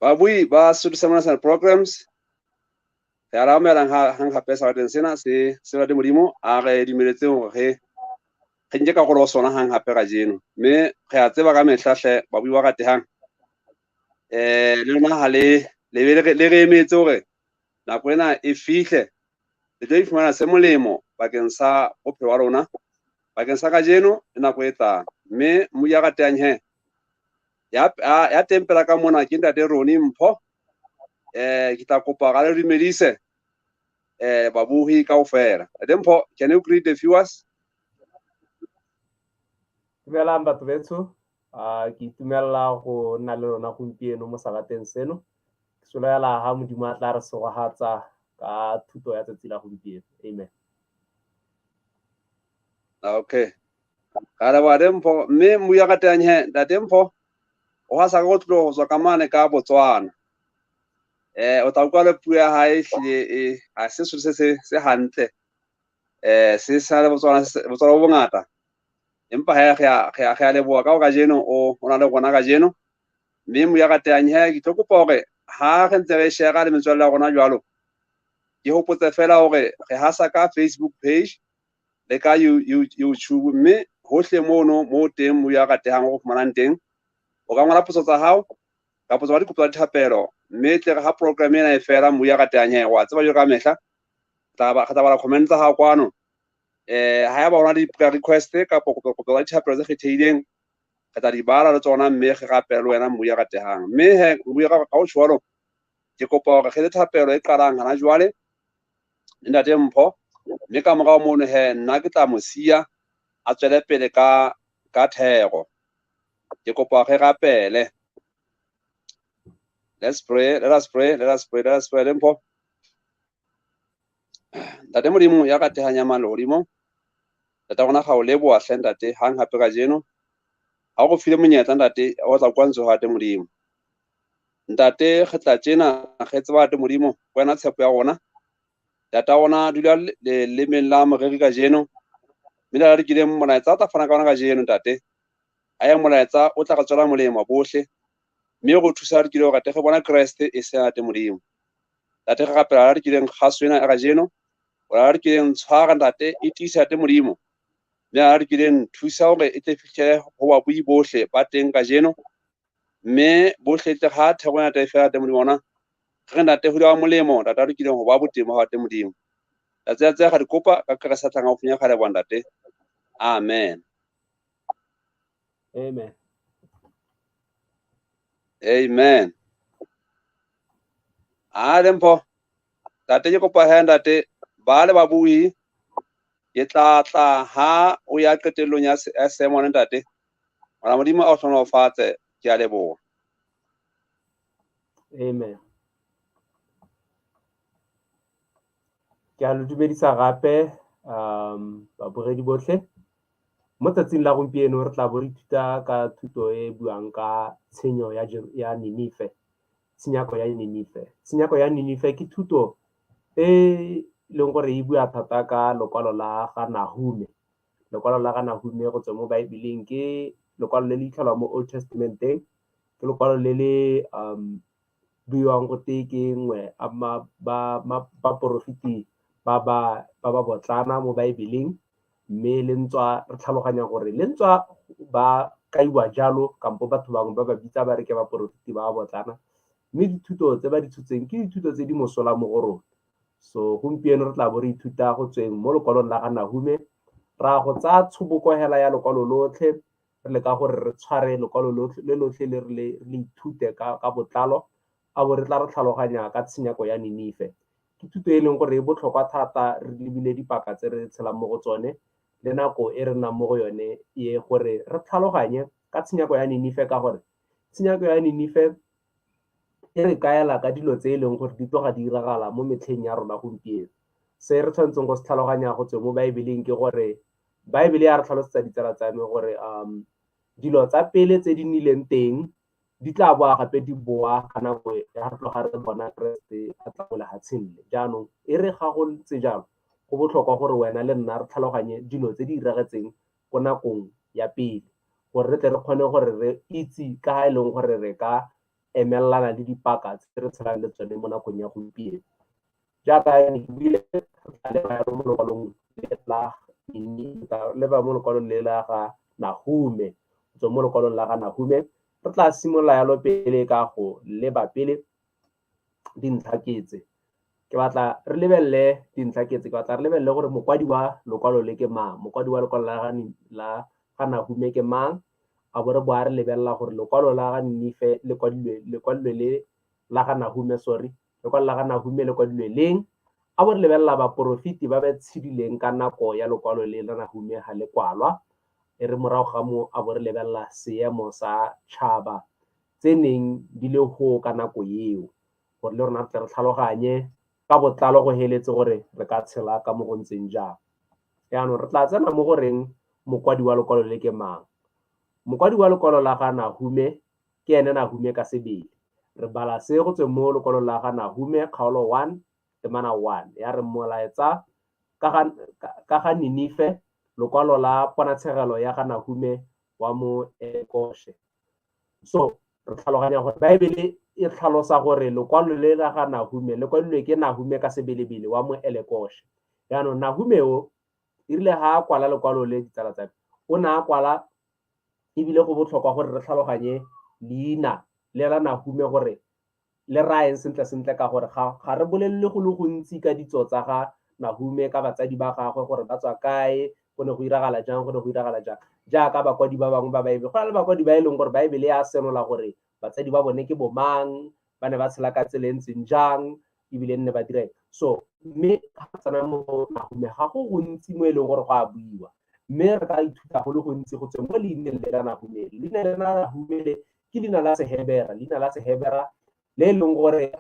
Babui ba Sotho Seminars and Programs, re a le amohelang hang hape sebakeng sena se se rate Modimo a re dumeletseng hore re re nke karolo ho sona hang hape kajeno. Mme re a tseba ka mehla hle babui ba ratehang, le lona ha le le be le re emetse hore nako ena e fihle, le tlo ifumana se molemo bakeng sa bophelo ba rona, bakeng sa kajeno le nako e tlang. Mme mmui ya ratehang he, ya teng pela ka mona ke ntate Ronnie Mpho. Ke tla kopa ra le dumedise babohi kaofela. Ntate Mpho, can you greet the viewers? Dumelang batho betsho. Ke itumella go nna le lona gompieno mo sabateng seno. Ke solofela ha Modimo a tla re segogatsa ka thuto ya tsatsi la gompieno. Amen. Okay. Ka leboha Ntate Mpho. Mme mmui ya ratehang he, Ntate Mpho, o ha sa ka go tloha ho tswa ka mane ka Botswana. O tla utlwa le puo ya hae ehlile e ha se selo se se hantle. Se sa le Botswana, Botswana bo bongata. Empa he re a leboha ka ho kajeno o na le rona kajeno. Mme mmui ya ratehang he, ke tlo kopa hore ha re ntse re share le metswalle ya rona jwalo, ke hopotse fela hore re hasa ka Facebook page le ka YouTube, mme hohle mono mo teng mmui ya ratehang o fumanang teng, o ka ngola potso tsa hao kapa tsona dikopo tsa dithapelo, mme tle re ha program ena e fela mmui ya ratehang he, wa tseba jwalo ka mehla, re tla bala comment tsa hao kwano. Ha eba o na le di-prayer request kapa kopo tsa dithapelo tse kgethehileng, re tla di bala le tsona mme re rapele le wena mmui ya ratehang. Mme he, mmui ka ho tjholo, ke kopa hore re etse thapelo e qalang hana jwale le Ntate Mpho, mme ka morao mono he nna ke tla mo siya a tswele pele ka thero. Ke kopa re rapele. Let's pray, let us pray, let us pray, let us pray. Mpho. Ntate Modimo ya ratehang ya mahodimo, Ntate rona ga o leboha hle ntate hang hape kajeno. Ha o re file monyetla ntate o tla kwa ntso hate Modimo. Ntate re tla tjena re tseba hate Modimo wena tshepo ya rona. Ntate rona dula lelemeng la moreri kajeno. Mme le re kileng molaetsa o tla fana ka ona kajeno ntate. A ye molaetsa o tla re tswela molemo bohle. Mme re thusa re kile hore re bona Kreste e se hate Modimo. Ntate re rapela re kileng kgaso ena ya kajeno. Ora re kileng tshwara ntate e tiisa hate Modimo. Mme re kileng thusa hore e tle fihlele ho babui bohle ba teng kajeno. Mme bohle tle ha thero ena e fela hate Modimo ona. Re ntate ho dira molemo ntate re kileng ho ba boteng ba hate Modimo. Tsa tsa ga di kopa ka Kreste tlang ho funya ga leboha ntate. Amen. Amen. Amen. A le Mpho. Ntate ke kopa he ntate ba le babui ke tla tla ha o ya qetellong ya sermon ntate. Mora Modimo a o hlohonolofatse, ke a leboha. Amen. Ke a le dumedisa gape baboredi botlhe. Mo tsatsing la gompieno re tla bo re ithuta ka thuto e buang ka tshenyo ya Ninife. Tshenyako ya Ninife. Tshenyako ya Ninife ke thuto e leng gore e bua thata ka lokwalo la ga Nahume. Lokwalo la ga Nahume go tswa mo Baebeleng ke lokwalo le le itlhelwang mo Old Testament-eng. Ke lokwalo le le buiwang gote ke nngwe a baporofeti ba ba botlana mo Baebeleng. Mme le ntswa re tlhaloganya gore le ntswa ba kaiwa jalo kampo batho bangwe ba ba bitsa ba re ke baporofeti ba ba botlana, mme dithuto tse ba di tshotseng ke dithuto tse di mosola mo go rona. So gompieno re tla bo re ithuta go tsweng mo lokwalong la ga Nahume, ra go tsaya tshoboko hela ya lokwalo lotlhe, re leka gore re tshware lokwalo le lotlhe le re le ithute ka botlalo, a bo re tla re tlhaloganya ka tshenyako ya Ninife. Ke thuto e leng gore e botlhokwa thata re lebile dipaka tse re tshelang mo go tsone le nako e re nnang mo go yone e gore re tlhaloganye ka tshenyako ya Ninife, ka gore tshenyako ya Ninife e re kaela ka dilo tse e leng gore di tloga di diragala mo metlheng ya rona gompieno. Se re tshwanetseng go se tlhaloganya go tswa mo Baebeleng ke gore Baebele ya re tlhalosetsa ditsala tsa me gore dilo tsa pele tse di nnileng teng di tla boa gape di boa ka nako ya re tloga re bona Kreste a tla mo lefatsheng le. Jaanong e re ga go ntse jalo, go botlhokwa gore wena le nna re tlhaloganye dilo tse di diragetseng ko nakong ya pele, gore re tle re kgone gore re itse ka ha e leng gore re ka emelelana le dipaka tse re tshelang le tsone mo nakong ya gompieno. Jaaka ne ke buile, re tla leba yalo mo lekwalong la leba mo lekwalong le la ga Nahume. Go tswa mo lekwalong la ga Nahume re tla simolola yalo pele ka go leba pele dintlha ke tse. Ke batla re lebelele dintlha ke tse, ke batla re lebelele gore mokwadi wa lokwalo le ke mang, mokwadi wa lekwalo la ga Nahume ke mang, a bo re boa re lebelela gore lekwalo la ga Ninife le kwadilwe, lekwalo le la ga Nahume, sorry, lekwalo la ga Nahume le kwadilwe leng, a bo re lebelela baporofeti ba ba tshedileng ka nako ya lekwalo le la Nahume ga le kwalwa, e re morago ga mo a bo re lebelela seemo sa tšhaba tse neng di le go ka nako eo, gore le rona re tle re tlhaloganye ka botlalo go heletse gore re ka tshela ka mo go ntseng jang. Jaanong re tla tsena mo goreng mokwadi wa lekwalo le ke mang. Mokwadi wa lekwalo la ga Nahume ke ene Nahume ka sebele. Re bala se go tsweng mo lekwalong la ga Nahume kgaolo 1 temana 1 ya re molaetsa ka ga Ninife, lekwalo la ponatshegelo ya ga Nahume wa mo Ekoshe. So re tlhaloganya gore Baebele e tlhalosa gore lekwalo le la ga Nahume le kwadilwe ke Nahume ka sebelebele wa mo Elekoshe. Jaanong Nahume o e rile ga a kwala lekwalo le, ditsala tsa me, o ne a kwala, ebile go botlhokwa gore re tlhaloganye leina le la Nahume gore le raya eng sentle sentle, ka gore ga re bolelele go le gontsi ka ditso tsa ga Nahume, ka batsadi ba gagwe gore ba tswa kae, go ne go iragala jang, go ne go iragala jang. Jaaka bakwadi ba bangwe ba Baebele, go na le bakwadi ba e leng gore Baebele ya senola gore batsadi ba bone ke bomang, ba ne ba tshela ka tsela e ntseng jang, ebile nne ba dira eng. So mme ga tsena mo Nahume ga go gontsi mo e leng gore go a buiwa, mme re ka ithuta go le gontsi go tsweng mo leineng le la Nahume. Leina le la Nahume le ke leina la Sehebera, leina la Sehebera le e leng gore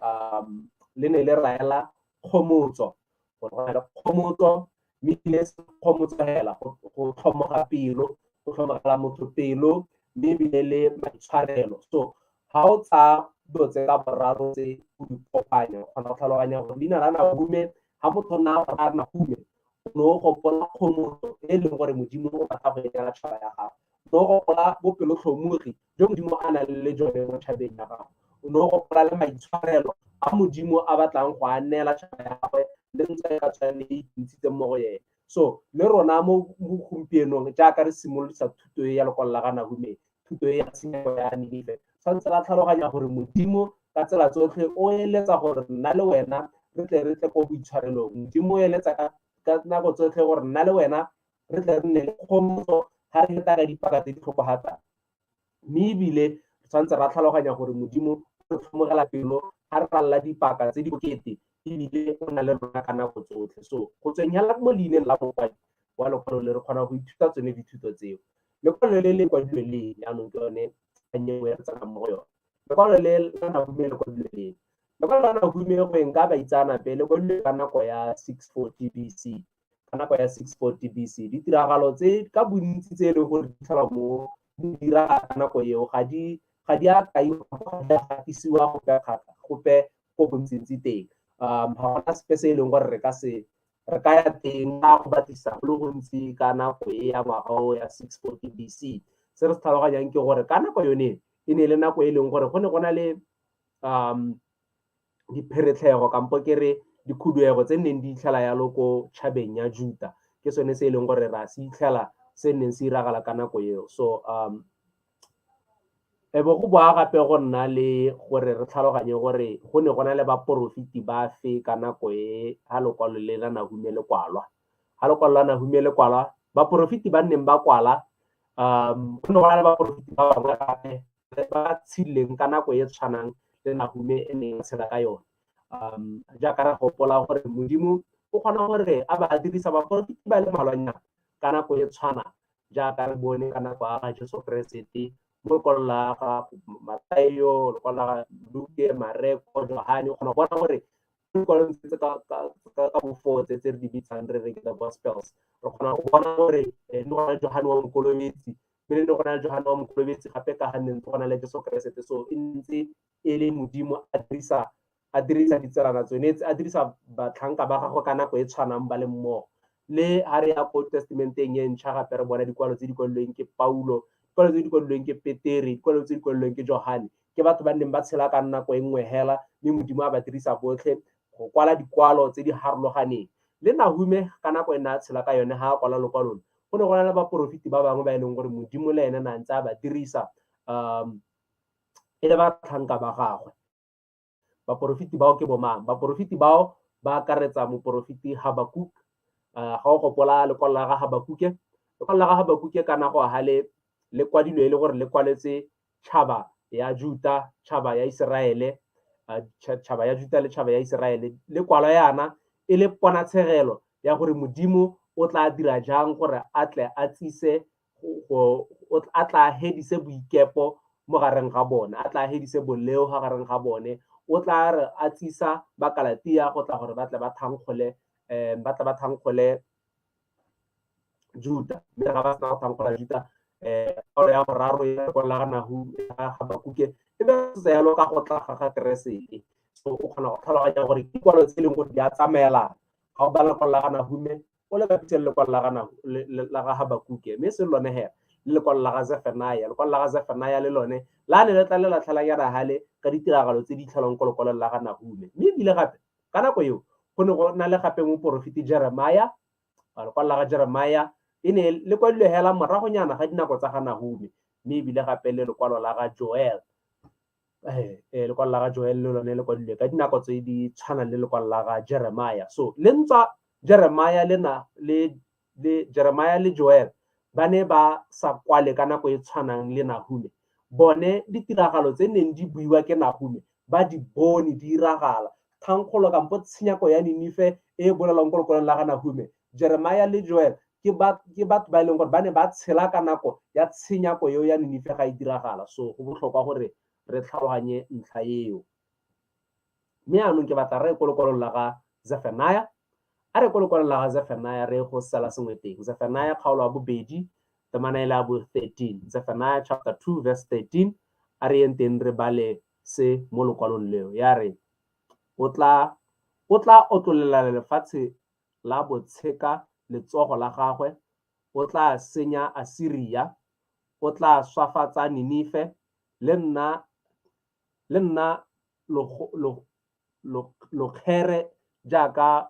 le ne le raela kgomotso, gore go na le kgomotso, mme ebile se kgomotso hela go tlhomoga pelo, go tlhomogela motho pelo, mme ebile le maitshwarelo. So ga o tsaya dilo tse ka boraro tse o di kopanya, o kgona go tlhaloganya gore leina la Nahume, ga motho nna a re Nahume, o ne o gopola kgomotso e leng gore Modimo o batla go e neela tšhaba ya gago, o ne o gopola bopelotlhomogi jo Modimo a nang le jone mo tšhabeng ya gago, o ne o gopola le maitshwarelo a Modimo a batlang go a neela tšhaba ya gagwe le ntse e ka tshwane e ntshitseng mo go ene. So le rona mo gompienong jaaka re simolodisa thuto e ya lekwalo la ga Nahume, thuto e ya tshenyego ya Ninife, tshwanetse ra tlhaloganya gore Modimo ka tsela tsotlhe o eletsa gore nna le wena re tle re tle ko boitshwarelong. Modimo o eletsa ka nako tsotlhe gore nna le wena re tle re nne le kgomotso ga re feta ka dipaka tse di tlhokogatsang. Mme ebile re tshwanetse ra tlhaloganya gore Modimo o re tlhomogela pelo ga re ralala dipaka tse di bokete, ebile o na le rona ka nako tsotlhe. So go tsweng hela mo leineng la mokwadi wa lekwalo le re kgona go ithuta tsone dithuto tseo. Lekwalo le le kwadilwe leng? Jaanong ke yone kgang e nngwe e re tsenang mo go yone. Lekwalo le la Nahume le kwadilwe leng? Lekwalo la Nahume go eng ka baitseanape le kwadilwe ka nako ya 640 BC. Ka nako ya 640 BC, ditiragalo tse ka bontsi tse e leng gore di tlhola mo di dira ka nako eo ga di a kaiwa, ga di a gatisiwa gope ko bontsintsi teng. Ga gona sepe se e leng gore re ka ya teng ka go batlisa go le gontsi ka nako e ya ngwaga o ya 640 BC. Se re se tlhaloganyang ke gore ka nako yone e ne e le nako e leng gore go ne go na le dipheretlhego kampo ke re dikhuduego tse neng di itlhela yalo ko tšhabeng ya Juta. Ke sone se e leng gore ra se itlhela se neng se iragala ka nako eo. So e bo go boa gape go nna le gore re tlhaloganye gore go ne go na le baporofeti ba fe ka nako e ha lekwalo le la Nahume le kwalwa. Ha lekwalo la Nahume le kwalwa, baporofeti ba nneng ba kwala, go ne go na le baporofeti ba bangwe gape ba tshileng ka nako e tshwanang le Nahume e neng a tshela ka yone. Jaaka re gopola gore Modimo o kgona gore a ba dirisa baporofeti ba le mmalwanyana ka nako e tshwanang, jaaka re bone ka nako ya ga Jesu Keresete mo lekwalong la ga Mathaio, lekwalo la ga Luke, Mareko, Johane, o kgona go bona gore dikwalong tse ka bofo tse re di bitsang re re ke the Gospels, re kgona go bona gore ne go na le Johane wa Mokolobetsi, mme ne go na le Johane wa Mokolobetsi gape ka ga nne ntse go na le Jesu Keresete. So e ntse e le Modimo a dirisa ditselana tsone, a dirisa batlhanka ba gagwe ka nako e tshwanang ba le mmogo. Le ha re ya ko testamenteng e ntšha gape re bona dikwalo tse di kwadilweng ke Paulo, Dikwalo tse di kwadilweng ke Petere, dikwalo tse di kwadilweng ke Johane, ke batho ba neng ba tshela ka nako e nngwe hela, mme Modimo a ba dirisa botlhe go kwala dikwalo tse di harologaneng. Le Nahume ka nako e ne a tshela ka yone ha a kwala lokwalo, go ne go na le baporofeti ba bangwe ba e leng gore Modimo le ene na ntse a ba dirisa e le batlhanka ba gagwe. Baporofeti bao ke bomang? Baporofeti bao ba akaretsa moporofeti Habakuk. Ga o gopola lekwalo la ga Habakuke, lekwalo la ga Habakuke ka nako ha le kwadilwe e le gore le kwaletse tšhaba ya Juta, tšhaba ya Iseraele, tšhaba ya Juta le tšhaba ya Iseraele. Le kwalwa yana e le ponatshegelo ya gore Modimo o tla dira jang gore a tle a tsise a tla hedise boikepo mo gareng ga bone, a tla hedise boleo ga gareng ga bone. O tla re a tsisa Bakalatia go tla gore ba tle ba thankgole, ba tle ba thankgole Juta. Mme ga ba sena go thankgola Juta, kgaolo ya boraro ya lekwalo la ga ya Habakuke e be setse yalo ka go tla ga Keresete. So o kgona go tlhaloganya gore ke dikwalo tse e leng gore di a tsamaelana. Ga o bala lekwalo la ga Nahume, o le bapise le lekwalo la ga Habakuke, mme se lone hela le lekwalo la ga Zefanaya. Lekwalo la ga Zefanaya le lone la ne le tla le latlhelanyana hale ka ditiragalo tse di tlhelwang ko lekwalong la ga Nahume. Mme ebile gape ka nako eo go ne go na le gape moporofeti Jeremia. Lekwalo la ga Jeremia e ne le kwadilwe hela moragonyana ga dinako tsa ga Nahume, mme ebile gape le lekwalo la ga Joel. Lekwalo la ga Joel le lone le kwadilwe ka dinako tse di tshwanang le lekwalo la ga Jeremia. So le ntswa Jeremia le na le le Jeremia le Joel ba ne ba sa kwale ka nako e tshwanang le Nahume, bone ditiragalo tse neng di buiwa ke Nahume ba di bone di iragala. Thankgolo kampo tshenyako ya Ninife e e bolelwang ko lekwalong la ga Nahume, Jeremia le Joel ke batho ba e leng gore ba ne ba tshela ka nako ya tshenyako eo ya Ninife ga e diragala. So go botlhokwa gore re tlhaloganye ntlha eo. Mme jaanong ke batla re ko lekwalong la ga Zefanaya. A re ko lekwalong la ga Zefanaya re go sala sengwe teng. Zefanaya kgaolo ya bobedi, temana e le ya bo 13. Zefanaya chapter 2 verse 13. A re yeng teng re bale se mo lekwalong leo. Ya re, o tla otlolela lefatshe la botsheka letsogo la gagwe, o tla senya Asiria, o tla swafatsa Ninife, le nna lokgere jaaka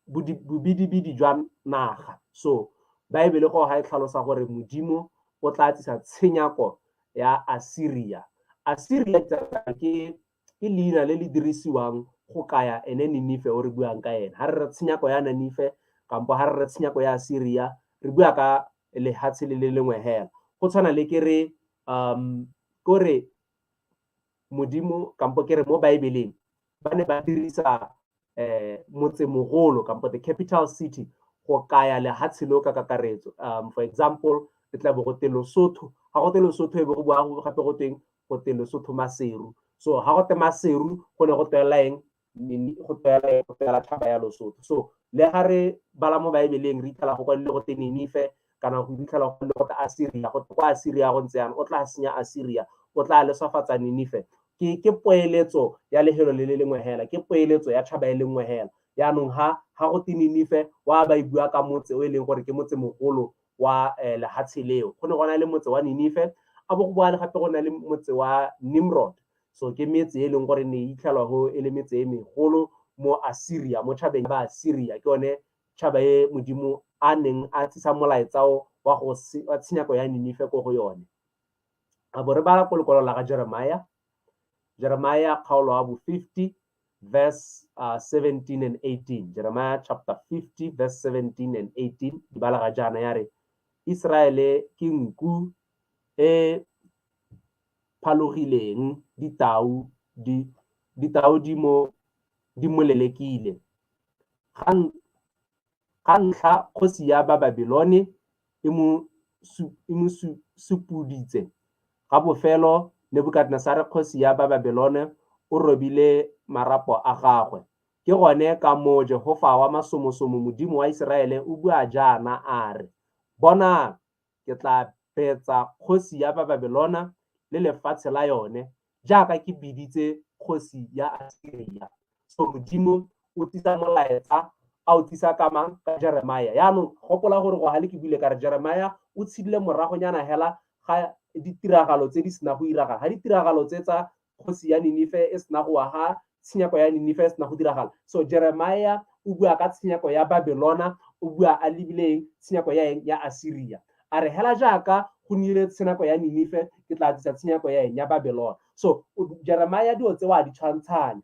bobidibidi jwa naga. So Baebele go ga e tlhalosa gore Modimo o tla tsisa tshenyako ya Asiria. Asiria ke leina le le dirisiwang go kaya ene Ninife o re buang ka ene. Ha re re tshenyako ya Ninife kampo ha re re tshenyako ya Asiria, re bua ka lehatshe le le lengwe hela. Go tshwana le ke re kore Modimo kampo ke re mo Baebeleng ba ne ba dirisa motsemogolo kampo the capital city go kaya lehatshe leo ka kakaretso. For example, le tla bo go te Lesotho. Ga go te Lesotho e be go bua gape go teng go te Lesotho Maseru. So ga go te Maseru go ne go twela eng? Go twela thaba ya Lesotho. So le ga re bala mo Baebeleng re itlhela go kwadilwe go te Ninife, kana go itlhela go kwadilwe go te Asiria, go te kwa Asiria go ntse yana, o tla senya Asiria, o tla leswafatsa Ninife. Ke poeletso ya lefelo le le lengwe hela, ke poeletso ya tšhaba e le nngwe hela. Jaanong ha go te Ninife wa ba e bua ka motse o e leng gore ke motsemogolo wa lehatshe leo. Go ne go na le motse wa Ninife, a bo go boa le gape go na le motse wa Nimrod. So ke metse e leng gore ne e itlhelwa go e le metse e megolo mo Asiria, mo tšhabeng ba Asiria. Ke yone tšhaba e Modimo a neng a tsisa molaetsa wa go wa tshenyako ya Ninife ko go yone. A bo re bala ko lekwalo la ga Jeremia, Jeremia kgaolo ya bo 50 verse 17 and 18. Jeremiah chapter 50 verse 17 and 18 di bala ga jaana ya re, Iseraele ke nku e phalogileng, ditau di mo lelekile. Ga ntlha kgosi ya ba Babilone e mo supuditse. Ga bofelo Nebukadnesare kgosi ya ba Babilone o robile marapo a gagwe. Ke gone ka moo Jehofa wa masomosomo Modimo wa Iseraele o bua jaana a re, Bonang, ke tla betsa kgosi ya ba Babilona le lefatshe la yone, jaaka ke biditse kgosi ya Asiria. So Modimo o tsisa molaetsa a o tlisa ka mang? Ka Jeremia. Yaanong gopola gore go gale ke buile ka re Jeremia o tshedile moragonyana hela ga ditiragalo tse di sena go iragala, ga ditiragalo tse tsa kgosi ya Ninife e sena go wa, ga tshenyako ya Ninife e sena go diragala. So Jeremia o bua ka tshenyako ya Babelona, o bua a lebileng tshenyako ya eng? Ya Assyria. A re hela jaaka go nnile tshenyako ya Ninife, ke tla tlisa tshenyako ya eng? Ya Babelona. So Jeremia dilo tse wa di tshwantshanya.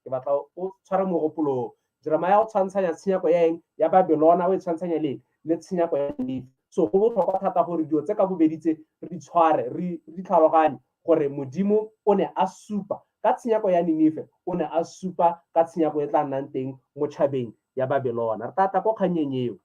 Ke batla o tshware mogopolo. Jeremia o tshwantshanya tshenyako ya eng? Ya Babelona, o e tshwantshanya le le tshenyako ya Ninife. So go botlhokwa thata gore dilo tse ka bobedi tse re di tshware, re di tlhaloganye gore Modimo o ne a supa ka tshenyako ya Ninife, o ne a supa ka tshenyako e tla nnang teng mo tšhabeng ya Babelona. Re tla tla ko kgannyeng eo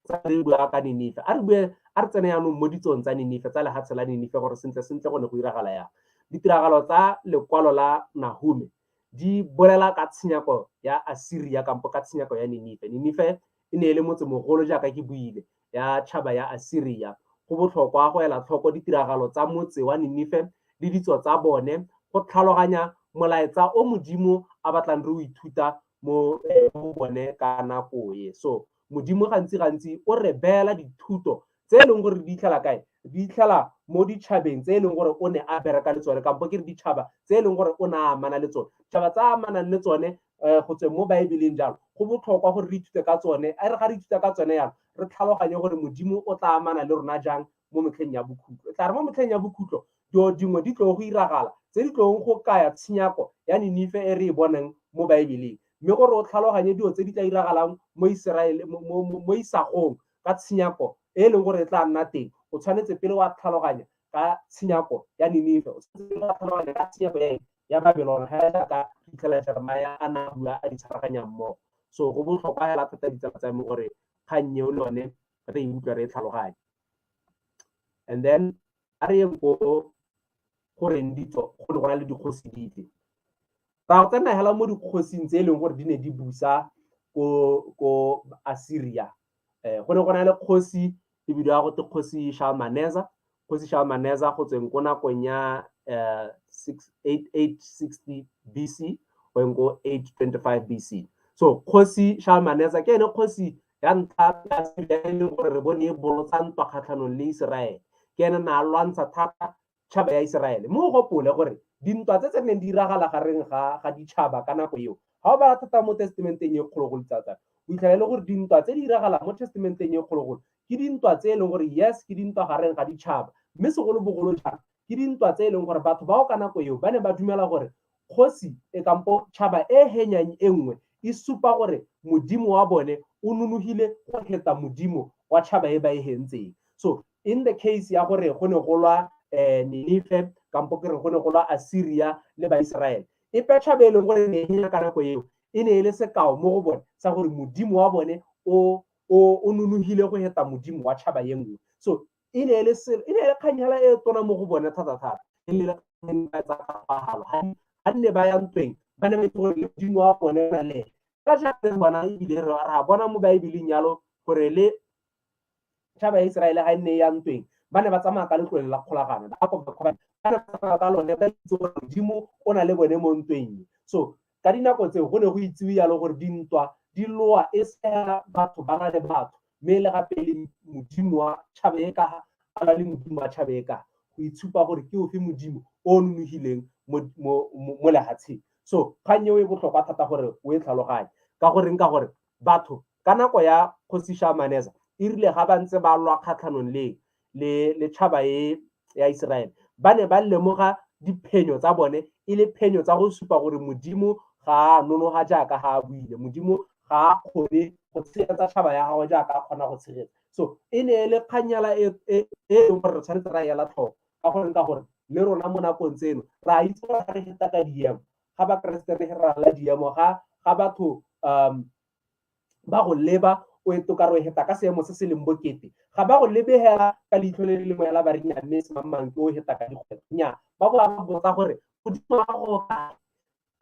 tsa re bua ka Ninife. A re bue, a re tsene jaanong mo ditsong tsa Ninife, tsa lehatshe la Ninife, gore sentle sentle go ne go iragala yang. Ditiragalo tsa lekwalo la Nahume di bolela ka tshenyako ya Assyria kampo ka tshenyako ya Ninife. Ninife e ne e le motsemogolo jaaka ke buile ya tšhaba ya Assyria. Go botlhokwa go ela tlhoko ditiragalo tsa motse wa Ninife le ditso tsa bone go tlhaloganya molaetsa o Modimo a batlang re o ithuta mo go bone ka nako e. So Modimo gantsi gantsi o re beela dithuto tse e leng gore di itlhela kae? Di itlhela mo ditšhabeng tse e leng gore o ne a bereka le tsone, kampo ke re ditšhaba tse e leng gore o ne a amana le tsone. Ditšhaba tsa a amanang le tsone go tsweng mo Baebeleng jalo, go botlhokwa gore re ithute ka tsone. A re ga re ithuta ka tsone jalo, re tlhaloganye gore Modimo o tla amana le rona jang mo metlheng ya bokhutlo. E tla re mo metlheng ya bokhutlo, dilo dingwe di tlo go iragala tse di tlong go kaya tshenyako ya Ninife e re e bonang mo Baebeleng. Mme gore o tlhaloganye dilo tse di tla iragalang mo Iseraele mo isagong ka tshenyako e e leng gore e tla nna teng, o tshwanetse pele wa tlhaloganya ka tshenyako ya Ninife, o tshwanetse pele wa tlhaloganya ka tshenyako ya eng? Ya Babelona, ga jaaka fitlhela Jeremia a na bua a di tshwaraganya mmogo. So go botlhokwa hela thata ditsala tsa me gore kgang eo le yone re e utlwe, re e tlhaloganye. And then a re yeng ko goreng ditso go ne go na le dikgosi dife. Ra go tsena hela mo dikgosing tse e leng gore di ne di busa ko Assyria. Go ne go na le kgosi e bidiwa go te kgosi Shalmaneser. Kgosi Shalmaneser go tsweng ko nakong ya 860 BC go yeng ko 825 BC. So kgosi Shalmaneser ke ene kgosi ya ntlha ya Assyria e leng gore re bone e bolotsa ntwa kgatlhanong le Iseraele. Ke ene na lwantsha thata tšhaba ya Iseraele. Mme o gopole gore dintwa tse tse neng di iragala gareng ga ditšhaba ka nako eo, ga o bala thata mo testamenteng e kgologolo tsatsa, o itlhela e le gore dintwa tse di iragalang mo testamenteng e kgologolo ke dintwa tse e leng gore yes, ke dintwa gareng ga ditšhaba, mme segolobogolo jang ke dintwa tse e leng gore batho bao ka nako eo ba ne ba dumela gore kgosi e kampo tšhaba e henyang e nngwe e supa gore modimo wa bone o nonogile go heta modimo wa tšhaba e ba e hentseng. So in the case ya gore go ne go lwa Ninife kampo ke re go ne go lwa Assyria le Baiseraele, epe tšhaba e leng gore ne e henya ka nako eo e ne e le sekao mo go bone sa gore modimo wa bone o nonogile go heta modimo wa tšhaba e nngwe. So e ne e le kgang hela e tona mo go bone thata thata, e ne e le tsa kgapagalo. Ga nne ba ya ntweng ba ne ba itse gore modimo wa bone o na le ene. Ka jaaka re bona ebile re a bona mo Baebeleng yalo gore le tšhaba ya Iseraele ga e nne e ya ntweng ba ne ba tsamaya ka letlole la kgolagano, ba ne ba tsamaya ka lone ba itse gore modimo o na le bone mo ntweng. So ka dinako tseo go ne go itsiwe yalo gore dintwa di loa e sela batho ba na le batho, mme le gape le modimo wa tšhaba e ka a na le modimo wa tšhaba e ka go itshupa gore ke ofe modimo o nonogileng mo lehatsheng. So kgang eo e botlhokwa thata gore o e tlhaloganye, ka goreng? Ka gore batho ka nako ya kgosi Shalmaneser e rile ga ba ntse ba lwa kgatlhanong le tšhaba e ya Iseraele, ba ne ba lemoga diphenyo tsa bone e le phenyo tsa go supa gore modimo ga a nonoga jaaka ga a buile, modimo ga a kgone go tshegetsa tšhaba ya gagwe jaaka a kgona go tshegetsa. So e ne e le kganyala e e leng gore re tshwanetse ra ela tlhoko, ka gore ka gore le rona mo nakong tseno re a itse gore ga re heta ka diemo, ga Bakeresete re rala diemo, ga batho ba go leba o etoka re heta ka seemo se se leng bokete, ga ba go lebegela ka leitlho le le lengwe la ba re nya mme semangmang ke o heta ka dikgwetlho, nya ba go ba botsa gore modimo wa gago o kae.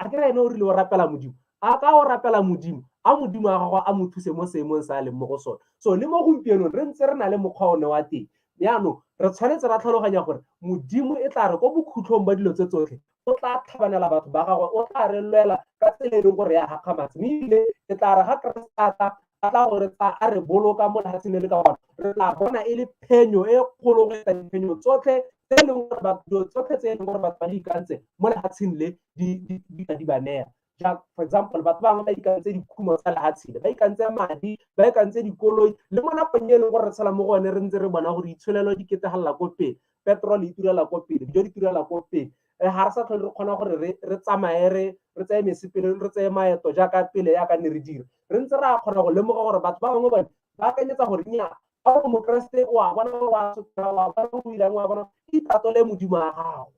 A ke re ene o rile o rapela modimo, a ka o rapela modimo, a modimo wa gagwe a mo thuse mo seemong sa a leng mo go sone. So le mo gompienong re ntse re na le mokgwa one wa teng. Jaanong re tshwanetse ra tlhaloganya gore Modimo e tla re ko bokhutlhong ba dilo tse tsotlhe o tla tlhabanela batho ba gagwe, o tla re lwela ka tsela e leng gore ya gakgamatsa. Mme ebile e tla re ga Keresete a tla, a tla gore tsa a re boloka mo lefatsheng le le ka gona, re tla bona e le phenyo e kgolo go eta diphenyo tsotlhe tse e leng gore batho, dilo tsotlhe tse e leng gore batho ba di ikantse mo lefatsheng le di tla di ba nea. Jaaka for example, batho bangwe ba ikantse dikhumo tsa lefatshe le, ba ikantse madi, ba ikantse dikoloi, le mo nakong e leng gore re tshela mo go one re ntse re bona gore itsholelo di ketegalela ko pele, petrol e turela ko pele, dijo di turela ko pele. Ga re sa tlhole re kgona gore re tsamaye re tseye mesepele, re tseye maeto jaaka pele jaaka ne re dira. Re ntse re a kgona go lemoga gore batho ba bangwe bone ba akanyetsa gore nnyaa, fa o mokeresete o a bona o a sotla, o a bona o irang, o a bona, itatole Modimo wa gago.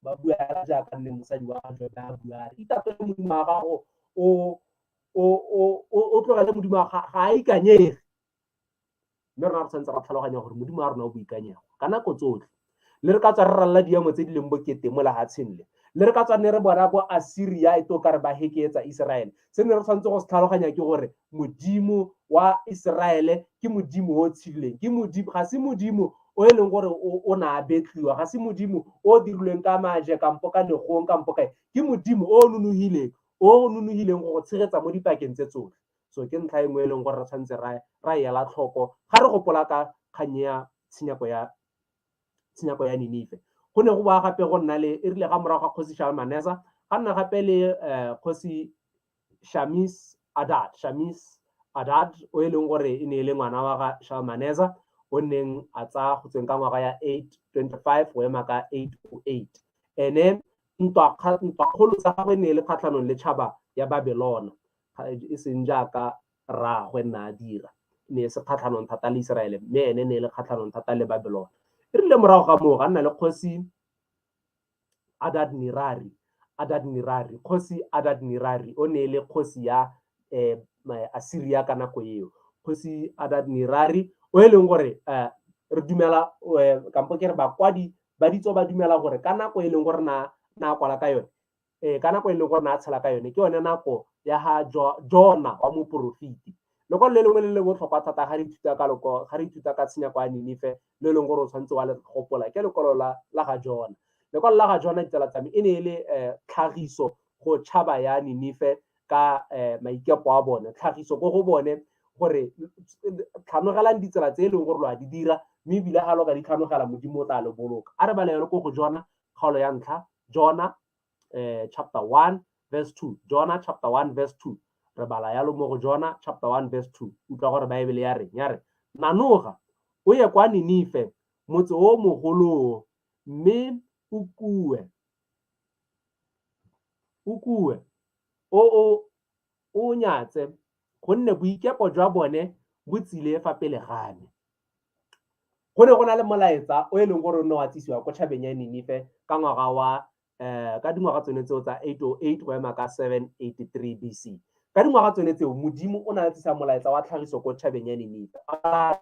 Ba bua fela jaaka nne mosadi wa ga Jobe a bua, a re, itatole Modimo wa gago, o tlogele Modimo wa gago, ga a ikanyege. Mme rona re tshwanetse ra tlhaloganya gore Modimo wa rona o boikanyego ka nako tsotlhe. Le re ka tswa re ralala diemo tse di leng bokete mo lefatsheng le, le re ka tswa ne re bona bo Asiria e to ka re ba hekeetsa Iseraele, se ne re tshwanetse go se tlhaloganya ke gore Modimo wa Iseraele ke Modimo o tshedileng, ke Modimo, ga se Modimo o e leng gore o ne a betliwa, ga se Modimo o dirilweng ka maje kampo ka legong kampo kae, ke Modimo o nonogileng, o nonogileng go go tshegetsa mo dipakeng tse tsotlhe. So ke ntlha e nngwe e leng gore re tshwanetse ra e ela tlhoko ga re gopola ka kgang ya tshenyako ya Ninife. Go ne go boa gape go nna le, e rile ga morago ga kgosi Shalmaneser, ga nna gape le kgosi Shamis Adad, Shamis Adad o e leng gore e ne e le ngwana wa ga Shalmaneser, o neng a tsaya go tsweng ka ngwaga ya 825 go ema ka 808. Ene ntwa kgolo tsa gagwe e ne e le kgatlhanong le tšhaba ya Babelona, e seng jaaka rraagwe nna a dira, e ne e se kgatlhanong thata le Iseraele, mme ene e ne e le kgatlhanong thata le Babelona. E rile morago ga moo ga nna le kgosi Adad Nirari, Adad Nirari, kgosi Adad Nirari o ne e le kgosi ya Asiria ka nako eo. Kgosi Adad Nirari o e leng gore re dumela, kampo ke re bakwadi ba ditso ba dumela gore ka nako e leng gore na kwala ka yone, ka nako e leng gore na tshela ka yone, ke yone nako ya ga Jona wa moporofeti. Lekwalo le lengwe le le botlhokwa thata ga re ithuta ka loko, ga re ithuta ka tshenyako ya Ninife, le e leng gore o tshwanetse wa le gopola, ke lekwalo la ga Jona. Lekwalo la ga Jona, ditsala tsa me, e ne e le tlhagiso go tšhaba ya Ninife ka maikepo a bone, tlhagiso ko go bone gore tlhanogelang ditsela tse e leng gore lo a di dira, mme ebile ga lo ka di tlhanogela Modimo o tla le boloka. A re bale yone ko go Jona, kgaolo ya ntlha, Jona chapter 1 verse 2, Jona chapter 1 verse 2. Re bala yalo mo go Jona chapter 1 verse 2. Utlwa gore Baebele ya reng, ya re, nanoga o ye kwa Ninife, motse o mogolo, mme o kue, o kue, o o nyatse, gonne boikepo jwa bone bo tsile fa pele ga me. Go ne go na le molaetsa o e leng gore o ne wa tsisiwa ko tšhabeng ya Ninife ka ngwaga wa ka dingwaga tsone tseo tsa 808 go ema ka 783 BC. Ka dingwaga tsone tseo Modimo o ne a tsisa molaetsa wa tlhagiso ko tšhabeng ya Ninife.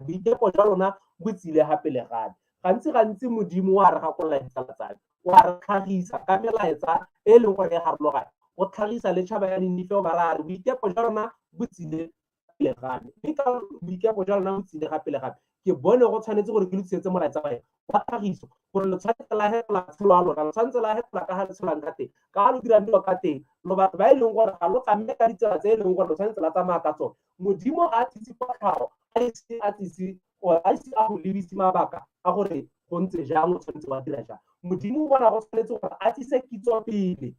Boikepo jwa lona bo tsile ga pele ga me. Gantsi gantsi Modimo wa re gakolola ditsala tsa me, wa re tlhagisa ka melaetsa e leng gore e harologane. Go tlhagisa le tšhaba ya Ninife o ba raya re boikepo jwa lona bo tsile pele ga me. Mme ka boikepo jwa lona bo tsile ga pele ga me, ke bone go tshwanetse gore ke lo tlisetse molaetsa wa wa tlhagiso, gore lo tshwanetse la hetola matshelo a lona, lo tshwanetse la hetola ka ga le tshelang ka teng, ka ga lo dirang dilo ka teng, lo batho ba e leng gore ga lo tsamaye ka ditsela tse e leng gore lo tshwanetse la tsamaya ka tsone. Modimo ga a tlise kotlhao, a ise a tlise, a ise a go lebise mabaka a gore go ntse jang, o tshwanetse wa dira jang. Modimo o bona go tshwanetse gore a tlise kitso pele,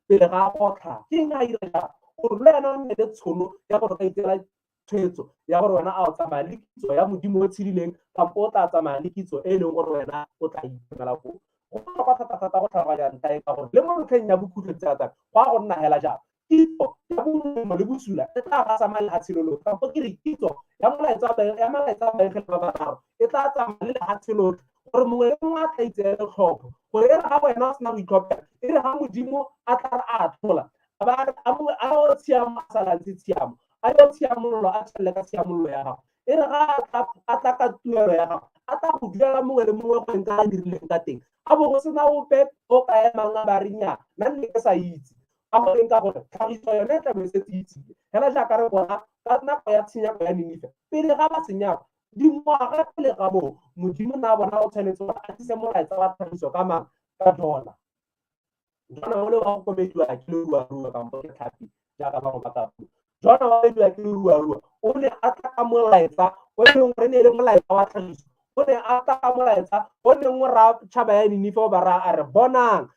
pele ga a kotlha. Ke eng a dira jang? Gore le wena o nne le tšhono ya gore o ka itseela tshwetso ya gore wena a o tsamaya le kitso ya Modimo o tshedileng, kampo o tla tsamaya le kitso e e leng gore wena o tla itumela koo. Go botlhokwa thata-thata go tlhaloganya ntlha e, ka gore le mo motlheng ya bokhutlo tsela tsa go a go nna hela jalo. Kitso ya bomolemo le bosula e tla gasama lefatshe lo lotlhe, kampo ke re kitso ya molaetsa ya molaetsa wa baengele ba bararo e tla tsamaya le lefatshe lotlhe, gore mongwe le mongwe a tla itseele tlhopho, gore e re ga wena o sena go itlhophela, e re ga Modimo a tla re a atlhola, a ba a mongwe a o tshiamo a sa lantse tshiamo, a yo tshiamololo a tswelele ka tshiamololo ya gago, e re ga a tla ka tuelo ya gago, a tla go duela mongwe le mongwe go eng ka a dirileng ka teng, a bo go sena ope o ka emang a ba re nnyaa, nna nne ke sa itse. Ka goreng? Ka gore tlhagiso yone e tla bo e setse e itsile. Fela jaaka re bona ka nako ya tshenyako ya Ninife, pele ga ba senyako, Dingwaga pele ga moo, Modimo ne a bona go tshwanetse gore a tlise molaetsa wa tlhagiso ka mang? Ka Jona. Jona o le wa go komediwa ke leruarua kampo ke tlhapi jaaka bangwe ba ka bua. Jona wa komediwa ke leruarua o ne a tla ka molaetsa o e leng gore ne e le molaetsa wa tlhagiso. O ne a tla ka molaetsa o neng o raya tšhaba ya Ninife o ba raya a re bonang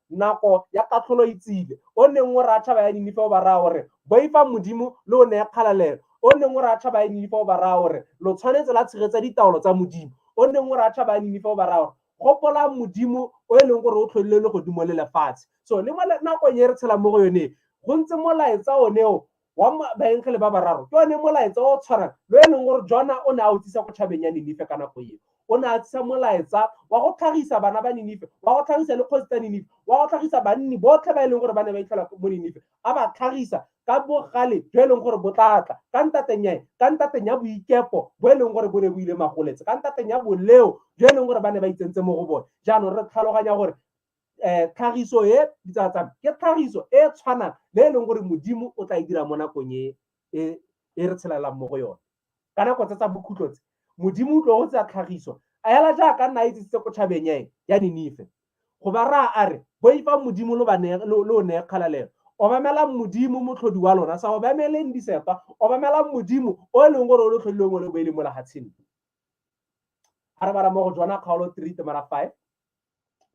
nako ya katlholo e tsile. O neng o raya tšhaba ya Ninife o ba raya gore boifang Modimo le o neye kgalalelo. O neng o raya tšhaba ya Ninife o ba raya gore lo tshwanetse la tshegetsa ditaolo tsa Modimo. O neng o raya tšhaba ya Ninife o ba raya gore gopolang Modimo o e leng gore o tlhodile legodimo le lefatshe. So le mo nakong e re tshelang mo go yone go ntse molaetsa one o wa baengele ba bararo, ke one molaetsa o tshwanang le e leng gore Jona o ne a o tsisa ko tšhabeng ya Ninife ka nako eo. O ne a tsisa molaetsa wa go tlhagisa bana ba Ninife, wa go tlhagisa le kgosi tsa Ninife, wa go tlhagisa banni botlhe ba e leng gore ba ne ba itlhela mo Ninife, a ba tlhagisa ka bogale jo e leng gore bo tla tla ka ntateng ya ka ntateng ya boikepo bo e leng gore bo ne bo ile magoletse, ka ntateng ya boleo jo e leng gore ba ne ba itsentse mo go bone. Jaanong re tlhaloganya gore tlhagiso e ditsala tsa me ke tlhagiso e tshwanang le e leng gore Modimo o tla e dira mo nakong e e re tshelelang mo go yone. Ka nako tse tsa bokhutlo tse, Modimo o tlo go tsa tlhagiso a ela jaaka nna a itsisitse ko tšhabeng ya eng ya Ninife, go ba raya a re boifang Modimo lo o neye kgalalelo, obamelang Modimo motlhodi wa lona, sa obameleng disepa, obamelang Modimo o e leng gore o lo tlhodileng o le bo e leng mo lefatsheng. A re bala mo go Jona kgaolo 3 temana 5,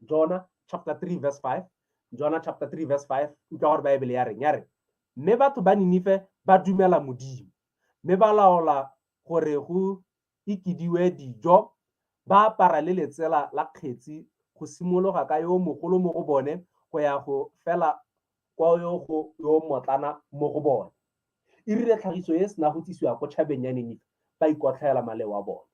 Jona chapter 3 verse 5, Jona chapter 3 verse 5, utlwa gore Baebele ya reng, ya re mme batho ba Ninife ba dumela Modimo, mme ba laola gore go ikidiwe dijo, ba apara le letsela la kgetsi go simologa ka yo mogolo mo go bone go ya go fela kwa yo go yo motlana mo go bone. E rile tlhagiso e sena go tsisiwa ko tšhabeng ya Ninife, ba ikotlhaela maleo a bone.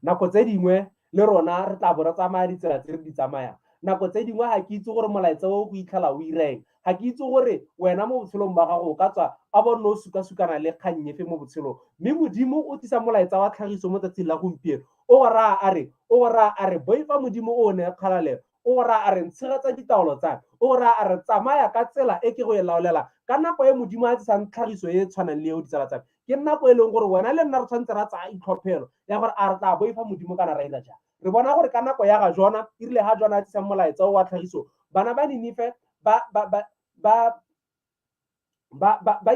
Nako tse dingwe le rona re tla bo re tsamaya ditsela tse re di tsamayang. Nako tse dingwe ga ke itse gore molaetsa o go itlhela o ireng, ga ke itse gore wena mo botshelong ba gago o ka tswa a bo nne o sukasukana le kgang efe mo botshelong. Mme Modimo o tlisa molaetsa wa tlhagiso mo tsatsing la gompieno, o go raya a re, o go raya a re boifa Modimo o o neye kgalalelo, o go raya a re ntshegetsa ditaolo tsa me, o go raya a re tsamaya ka tsela e ke go e laolelang. Ka nako e Modimo a tlisang tlhagiso e e tshwanang le eo, ditsala tsa me, ke nako e leng gore wena le nna re tshwanetse ra tsaya itlhophelo ya gore a re tla boifa Modimo kana ra ira jang. Re bona gore ka nako ya ga Jona, e rile ga Jona a tlisang molaetsa o wa tlhagiso, bana ba Ninife ba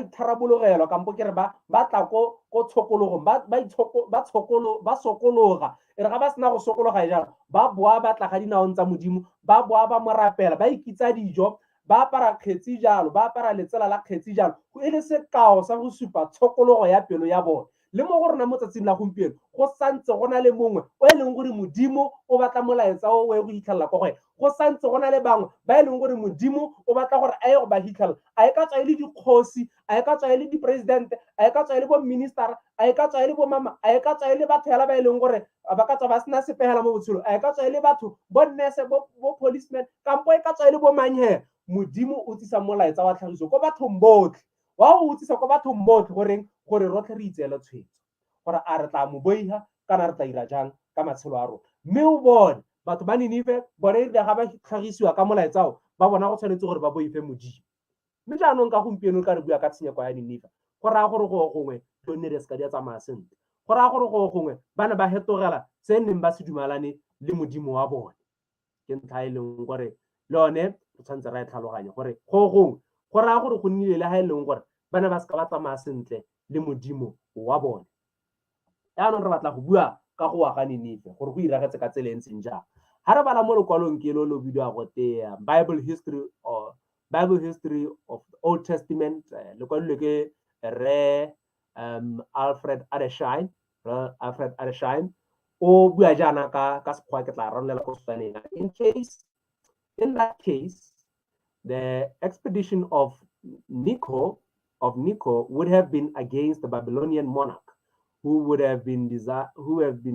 itharabologelwa, kampo ke re ba tla ko tshokologong, ba sokologa. E re ga ba sena go sokologa jalo, ba boa ba tla ga dinaong tsa Modimo, ba boa ba mo rapela, ba ikitsa dijo, ba apara kgetsi jalo, ba apara letsela la kgetsi jalo, e le sekao sa go supa tshokologo ya pelo ya bone. Le mo go rona mo tsatsing la gompieno, go santse go na le mongwe o e leng gore Modimo o batla molaetsa o o ye go hitlhelela kwa go ene. Go santse go na le bangwe ba e leng gore Modimo o batla gore a ye go ba hitlhelela. A e ka tswa e le dikgosi, a e ka tswa e le diporesidente, a e ka tswa e le bo minister, a e ka tswa e le bo mama, a e ka tswa e le batho hela ba e leng gore ba ka tswa ba sena sepe hela mo botshelong, a e ka tswa e le batho bo nurse, bo policeman, kampo e ka tswa e le bo mang hela. Modimo o tsisa molaetsa wa tlhagiso ko bathong botlhe, wa o tsisa ko bathong botlhe goreng gore rotlhe re itseele tshwetso gore a re tla mo boiha kana re tla ira jang ka matshelo a rona. Mme o bone batho ba Ninife bone e rile ga ba tlhagisiwa ka molaetsa o, ba bona go tshwanetse gore ba boife Modimo. Mme jaanong ka gompieno ka re bua ka tshenyego ya Ninife, go raya gore go gongwe dilo nne di se ka di a tsamaya sentle, go raya gore go gongwe ba ne ba hetogela se neng ba se dumalane le Modimo wa bone. Ke ntlha e leng gore le yone re tshwanetse ra e tlhaloganya gore go gongwe go raya gore go nnile le ga e leng gore ba ne ba se ka ba tsamaya sentle le Modimo wa bone. Jaanong re batla go bua ka go wa ga Ninife gore go iragetse ka tsela e ntseng jang. Ha re bala mo lekwalong ke lo lo bidiwa go te Bible History or Bible History of the Old Testament, lekwalo ke Rre Alfred Edersheim, Rre Alfred Edersheim o bua jaana ka Sekgowa, ke tla ranolela ko Setswaneng. In that case, the expedition of Necho would have been against the Babylonian monarch, who would have been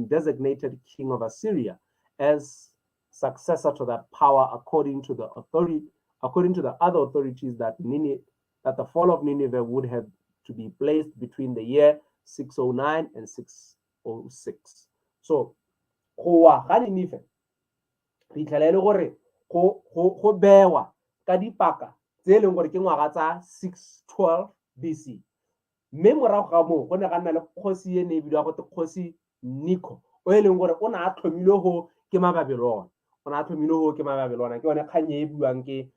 designated king of Assyria as successor to that power, according to the other authorities that that the fall of Nineveh would have to be placed between the year 609 and 606. So, go wa ga Ninife, re itlhela e le gore go bewa ka dipaka tse e leng gore ke ngwaga tsa 612 BC. Mme morago ga moo go ne ga nna le kgosi e ne e bidiwa gote kgosi Nico, o e leng gore o ne a tlhomilwe go ke Mababelona. O ne a tlhomilwe go ke Mababelona. Ke yone kgang e e buang ke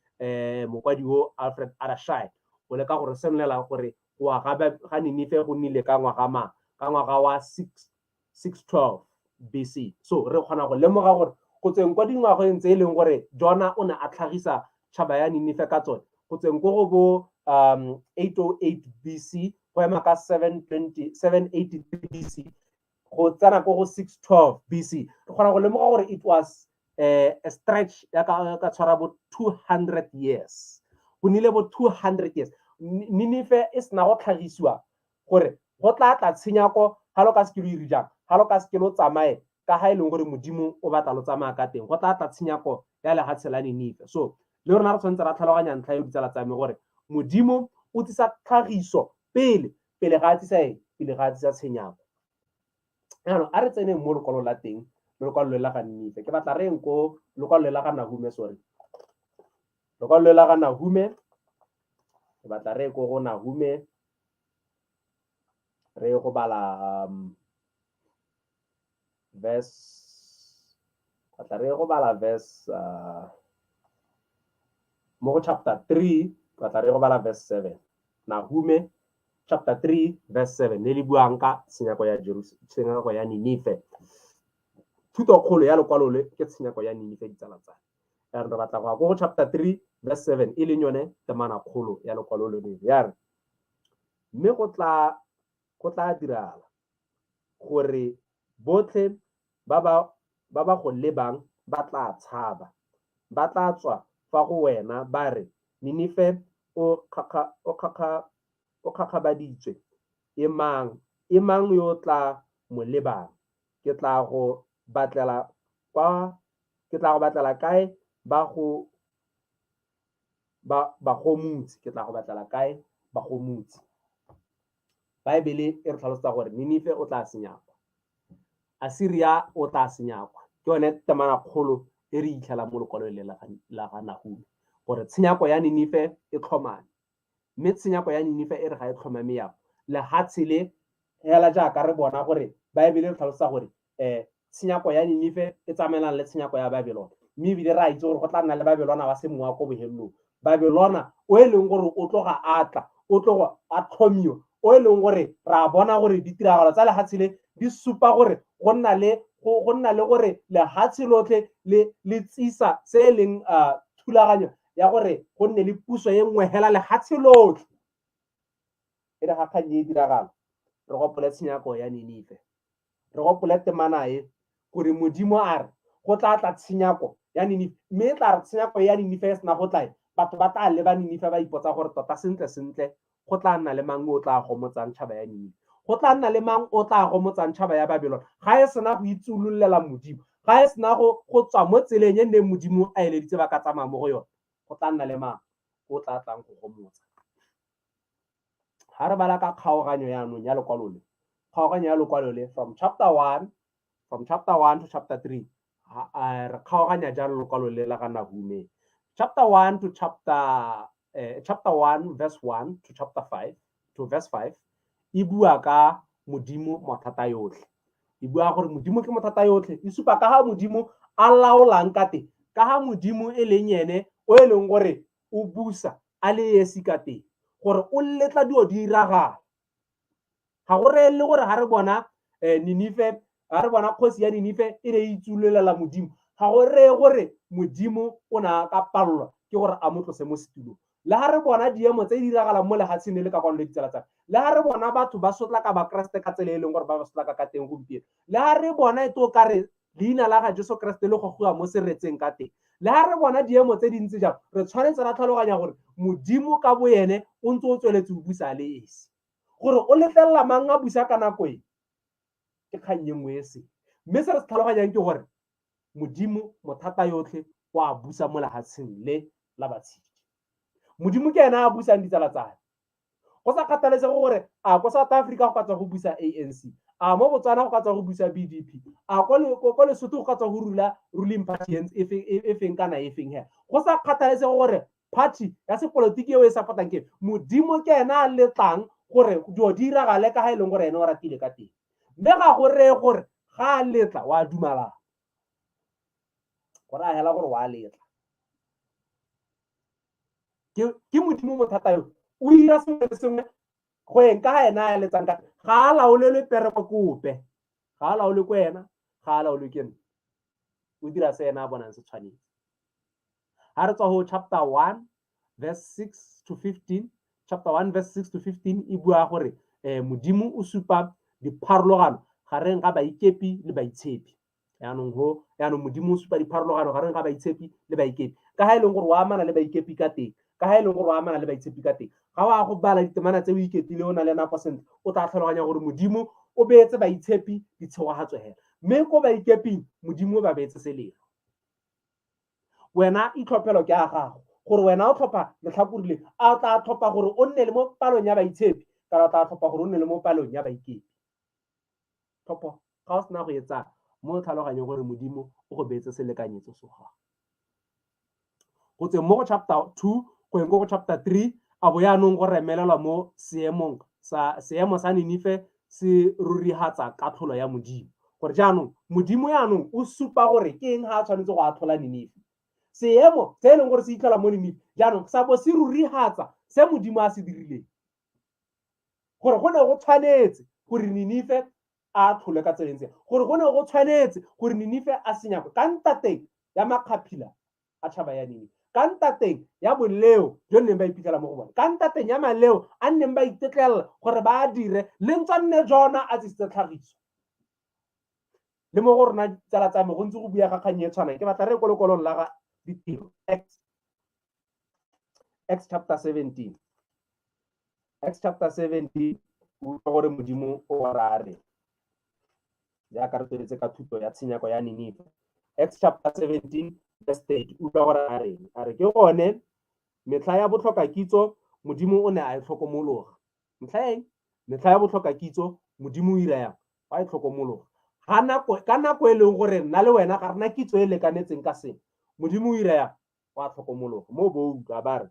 mokwadi o Alfred Adashai. O leka gore senolela gore go wa ga Ninife go nnile ka ngwaga mang, ka ngwaga wa 612 BC. So re kgona go lemoga gore go tsweng kwa dingwageng tse e leng gore Jona o ne a tlhagisa tšhaba ya Ninife ka tsone, go tsweng ko go bo 808 BC go ema ka 720, 783 BC go tsena ko go 612 BC, re kgona go lemoga gore it was a stretch ya ka tshwara bo 200 years. Go nnile bo 200 years Ninife e sena go tlhagisiwa gore go tla tla tshenyako ga lo ka se ke lo ire jang, ga lo ka se ke lo tsamaye ka ga e leng gore Modimo o batla lo tsamaya ka teng, go tla tla tshenyako ya lehatshe la Ninife. So le rona re tshwanetse ra tlhaloganya ntlha eo, ditsala tsa me, gore Modimo o tsisa tlhagiso pele, pele ga a tsisa eng, pele ga a tsisa tshenyako. Jaanong a re tseneng mo lekwalong la teng, lekwalo le la ga Ninife. Ke batla re eng ko lekwalo le la ga Nahume, sorry. Lekwalo le la ga Nahume, ke batla re ko go Nahume, re go bala verse, batla re go bala verse mo go chapter 3, batla re go bala verse 7. Nahume chapter 3 verse 7 le le buang ka tshenyako ya tshenyako ya Ninife. Thutokgolo ya lekwalo le ke tshenyako ya Ninife, ditsala tsa. Ya re batla go ya ko go chapter 3 verse 7 e leng yone temana kgolo ya lekwalo le. Ya re mme go tla dirala gore botlhe ba ba go lebang ba tla tshaba, ba tla tswa fa go wena ba re, Ninife o kgakgabaditswe, e mang yo o tla mo lebang? Ke tla go batlela kae ba go ba bagomotsi? Ke tla go batlela kae bagomotsi? Baebele e re tlhalosetsa gore Ninife o tla senyakwa, Assyria o tla senyakwa. Ke yone temana kgolo e re itlhelang mo lekwalong le la ga Nahume, gore tshenyako ya Ninife e tlhomame. Mme tshenyako ya Ninife e re ga e tlhomame yago lehatshe le hela, jaaka re bona gore Baebele e tlhalosa gore tshenyako ya Ninife e tsamaelana le tshenyako ya Babelona. Mme ebile re a itse gore go tla nna le Babelona wa semowa ko bohelelong, Babelona o e leng gore o tloga a tla, o tloga a tlhomiwa, o e leng gore re a bona gore ditiragalo tsa lehatshe le di supa gore go nna le gore lehatshe lotlhe le tsisa se e leng thulaganyo ya gore go nne le puso e nngwe hela lehatshe lotlhe. E re ga kgang e diragala, re gopole tshenyako ya Ninife, re gopole temana e gore Modimo a re go tla tla tshenyako ya Ninife. Mme e tla re tshenyako ya Ninife e sena go tla, batho ba tla leba Ninife ba ipotsa gore tota sentle sentle go tla nna le mang o tla gomotsang tšhaba ya Ninife, go tla nna le mang o tla gomotsang tšhaba ya Babelona ga e sena go itsuololela Modimo, ga e sena go tswa mo tseleng e neng Modimo a eleditse ba ka tsamaya mo go yone, go tla nna le mang o tla tlang go gomotsa? Ga re bala ka kgaoganyo yaanong ya lekwalo le, kgaoganyo ya lekwalo le from chapter 1 to chapter 3, re kgaoganya jalo lekwalo le la ga Nahume. Chapter 1 verse 1 to chapter 5 to verse 5 e bua ka Modimo mothata yotlhe. E bua gore Modimo ke mothata yotlhe. E supa ka ga Modimo a laolang ka teng, ka ga Modimo e leng ene o e leng gore o busa a le esi ka teng, gore o letla dilo di iragala. Ga go reelele gore ga re bona Ninife, ga re bona kgosi ya Ninife e ne e itsuololela Modimo, ga go reye gore Modimo o ne a ka palelwa ke gore a mo tlose mo setulong. Le ga re bona diemo tse di diragalang mo lehatsheng le le ka kwano le ditsala tsaka, le ga re bona batho ba sotlaka Bakeresete ka tsela e leng gore ba ba sotlaka ka teng gompieno, le ga re bona e to ka re leina la ga Jesu Keresete le gogiwa mo seretseng ka teng, le ga re bona diemo tse dintsi jalo, re tshwanetse ra tlhaloganya gore Modimo ka bo ene o ntse o tsweletse o busa le esi. Gore o letlelela mang a busa ka nako e ke kgang e nngwe e seng. Mme se re se tlhaloganyang ke gore Modimo mothata yotlhe o a busa mo lehatsheng le la batshedi. Modimo ke ena a busang, ditsala tsame, go sa kgathalesege gore a ko South Africa go ka tswa go busa ANC, a mo Botswana go ka tswa go busa BDP, a ko Lesotho go ka tswa go rula ruling party e feng kana e feng he. Go sa kgathalesege gore party ya sepolotiki eo e support-ang ke, Modimo ke ena a letlang. gore dilo di iragale ka ga e leng gore ene o ratile ka teng. Mme ga go reye gore ga a letla wa dumalana, go raya hela gore wa letla. Ke Modimo mothata yo o ira sengwe le sengwe go eng ka ga ena a letsang ka ga a laolelwe pereko kope, ga a laolwe ko ena, ga a laolwe ke nna. O dira se ena a bonang se tshwanetse. Ha re tswa go chapter 1 verse 6 to 15, chapter 1 verse 6 to 15 e bua gore Modimo o supa dipharologano gareng ga baikepi le baitshepi. Jaanong Modimo o supa dipharologano gareng ga baitshepi le baikepi. Ka ga e leng gore o amana le baikepi ka teng, ka ga e leng gore o amana le baitshepi ka teng. Ga o a go bala ditemana tse o iketile o na le nako sentle, o tla tlhaloganya gore Modimo o beetse baitshepi ditshegogatso hela. Mme ko baikeping Modimo o ba beetse selelo. Wena itlhophelo ke a gago, gore wena o tlhopha letlhakore le, a o tla tlhopha gore o nne le mo palong ya baitshepi, kana o tla tlhopha gore o nne le mo palong ya baikepi. Tlhopho ga o sena go e tsaya mo tlhaloganyong gore Modimo o go beetse selekanyetso so gago. Go tsweng mo go chapter 2 go yeng ko go chapter 3, a bo yaanong go remelelwa mo seemong sa seemo sa Ninife se rurihatsa katlholo ya Modimo. Gore jaanong Modimo yaanong o supa gore ke eng ga a tshwanetse go atlhola Ninife. Seemo se e leng gore se itlhela mo Ninife jaanong sa bo se rurihatsa se Modimo a se dirileng. Gore go ne go tshwanetse gore Ninife a atlholwe ka tsela e ntseng, gore go ne go tshwanetse gore Ninife a senyakwe ka ntateng ya makgaphila a tšhaba ya Ninife, ka ntateng ya boleo jo nneng ba iphitlhela mo go bone, ka ntateng ya maleo a nneng ba itetlelela gore ba a dire, le ntswa nne Jona a tsisitse tlhagiso. Le mo go rona tsala tsa me go ntse go bua ga kgang e tshwanang. Ke batla re ko lekwalong la ga Ditiro, Acts chapter 17. Acts chapter 17, o utlwa gore Modimo o ra re. Jaaka re tsweletse ka thuto ya tshenyako ya Ninife. Acts chapter 17 verse 30, utlwa gore a reng. A re ke gone metlha ya botlhoka kitso Modimo o ne a e tlhokomologa. Metlha eng? Metlha ya botlhoka kitso Modimo o ira yang? Wa e tlhokomologa. Ka nako e leng gore nna le wena ga rena kitso e lekanetseng ka sengwe, Modimo o ira yang? Wa tlhokomologa. Mo bo utlwa ba re,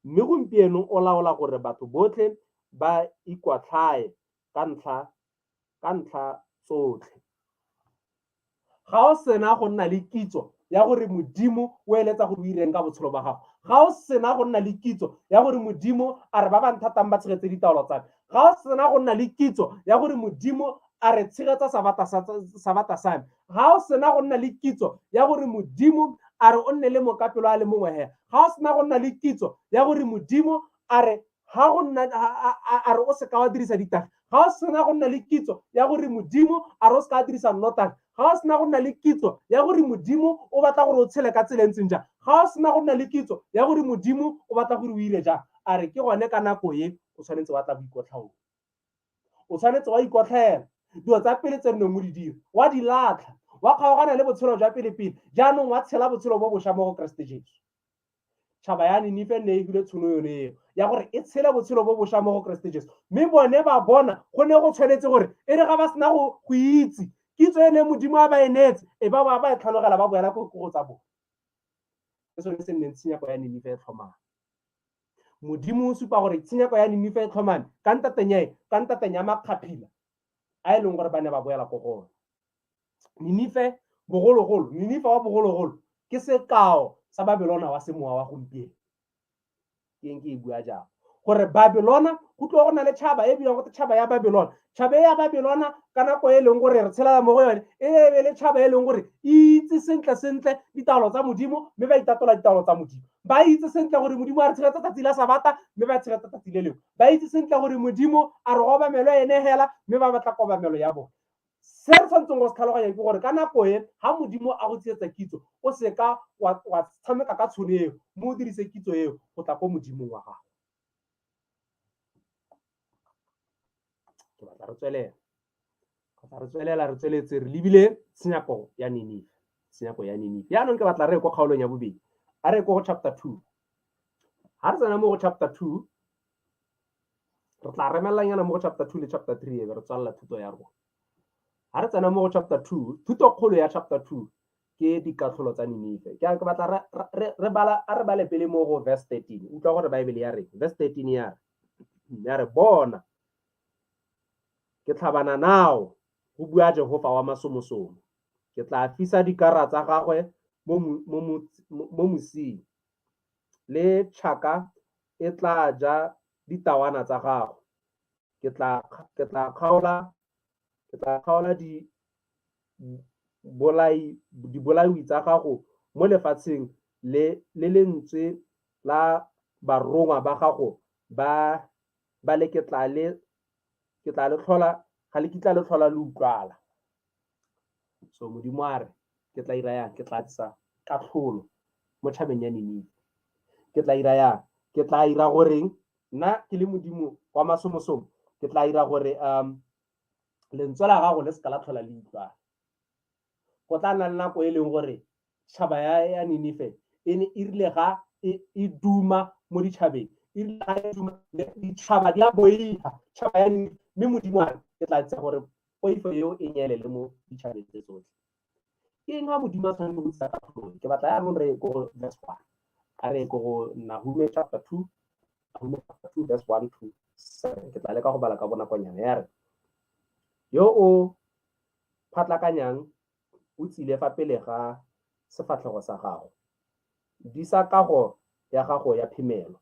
mme gompieno o laola gore batho botlhe ba ikwatlhae ka ntlha tsotlhe. Ga o sena go nna le kitso ya gore Modimo o eletsa gore o ireng ka botshelo ba gago, ga o sena go nna le kitso ya gore Modimo a re ba ba nthatang ba tshegetse ditaolo tsa me, ga o sena go nna le kitso ya gore Modimo a re tshegetsa sabata sa me, ga o sena go nna le kitso ya gore Modimo a re o nne le mokapelo a le mongwe hela, ga o sena go nna le kitso ya gore Modimo a re ga go nna a re o seka wa dirisa ditagi, ga o sena go nna le kitso ya gore Modimo a re o seka wa dirisa nnotagi, ga o sena go nna le kitso ya gore Modimo o batla gore o tshele ka tsela e ntseng jang, ga o sena go nna le kitso ya gore Modimo o batla gore o ire jang, a re ke gone ka nako e o tshwanetse wa tla boikotlhaong. O tshwanetse wa ikotlhaela dilo tsa pele tse nneng o di dira, wa di latlha, wa kgaogana le botshelo jwa pele-pele, jaanong wa tshela botshelo bo bošwa mo go Keresete Jesu. Tšhaba ya Ninife ne e filwe tshono yone eo ya gore e tshele botshelo bo bošwa mo go Keresete Jesu, mme bone ba bona go ne go tshwanetse gore e re ga ba sena go itse kitso e ne Modimo a ba e neetse, e ba ba e tlhanogela ba boela ko go tsa bone. Ke sone se nneng tshenyego ya Ninife e tlhomame. Modimo o supa gore tshenyego ya Ninife e tlhomame ka ntateng ya eng? Ka ntateng ya makgaphila a e leng gore ba ne ba boela ko go one. Ninife bogologolo, Ninife wa bogologolo ke sekao sa Babelona wa semowa wa gompieno. Ke eng ke e bua jang? Gore Babelona go tloga go na le tšhaba e bidiwang gote tšhaba ya Babelona. Tšhaba e ya Babelona ka nako e leng gore re tshelela mo go yone e be le tšhaba e leng gore e itse sentle sentle ditaolo tsa Modimo, mme ba itatola ditaolo tsa Modimo. Ba itse sentle gore Modimo a re tshegetsa tsatsi la Sabata, mme ba tshegetsa tsatsi le lengwe. Ba itse sentle gore Modimo a re obamelo ene hela, mme ba batla kobamelo ya bone. Se re tshwanetseng go se tlhaloganya ke gore ka nako e ga Modimo a go tsietsa kitso, o seka wa tshameka ka tshono eo, mme o dirise kitso eo go tla ko Modimong wa gago. Ke batla re tswelela. Batla re tswelela, re tsweletse re lebile tshenyako ya Ninife. Tshenyako ya Ninife. Jaanong ke batla re ye ko kgaolong ya bobedi. A re ye ko go chapter 2. Ha re tsena mo go chapter 2, re tla remelelanyana mo go chapter 2 le chapter 3 e be re tswalela thuto ya rona. Ha re tsena mo go chapter 2, thutokgolo ya chapter 2 ke dikatlholo tsa Ninife. Ke batla re bala, a re bale pele mo go verse 13. Utlwa gore Bible ya reng. Verse 13 ya re. Ya re, bona, ke tlhabana nao, go bua Jehofa wa masomosomo. Ke tla fisa dikara tsa gagwe mo mosing, le tšhaka e tla ja ditawana tsa gago. Ke tla kgaola dibolai tsa gago mo lefatsheng le lentswe la barongwa ba gago ba le ke tla le tlhola, ga le kitla le tlhola le utlwala. So Modimo a re, ke tla ira yang? Ke tla tlisa katlholo mo tšhabeng ya Ninife. Ke tla ira yang? Ke tla ira goreng nna ke le Modimo wa masomosomo, ke tla ira gore lentswe la gago le se ka la tlhola le utlwala. Go tla nna le nako e leng gore tšhaba ya Ninife e ne e rile ga e duma mo ditšhabeng, e rile ga e duma ditšhaba di a boifa tšhaba ya Ninife, mme Modimo a re, ke tla tsa gore poifo eo e nyelele mo ditšhabeng tse tsotlhe. Ke eng ha Modimo a tshwanetse go tlisa katlholo? Ke batla yaanong re ye ko go verse 1, a re ye ko go Nahume chapter 2, Nahume chapter 2 verse 1 to 7. Ke tla leka go bala ka bonakonyana. Ya re, yo o phatlakanyang o tsile fa pele ga sefatlhego sa gago, disa kago ya gago ya phemelo,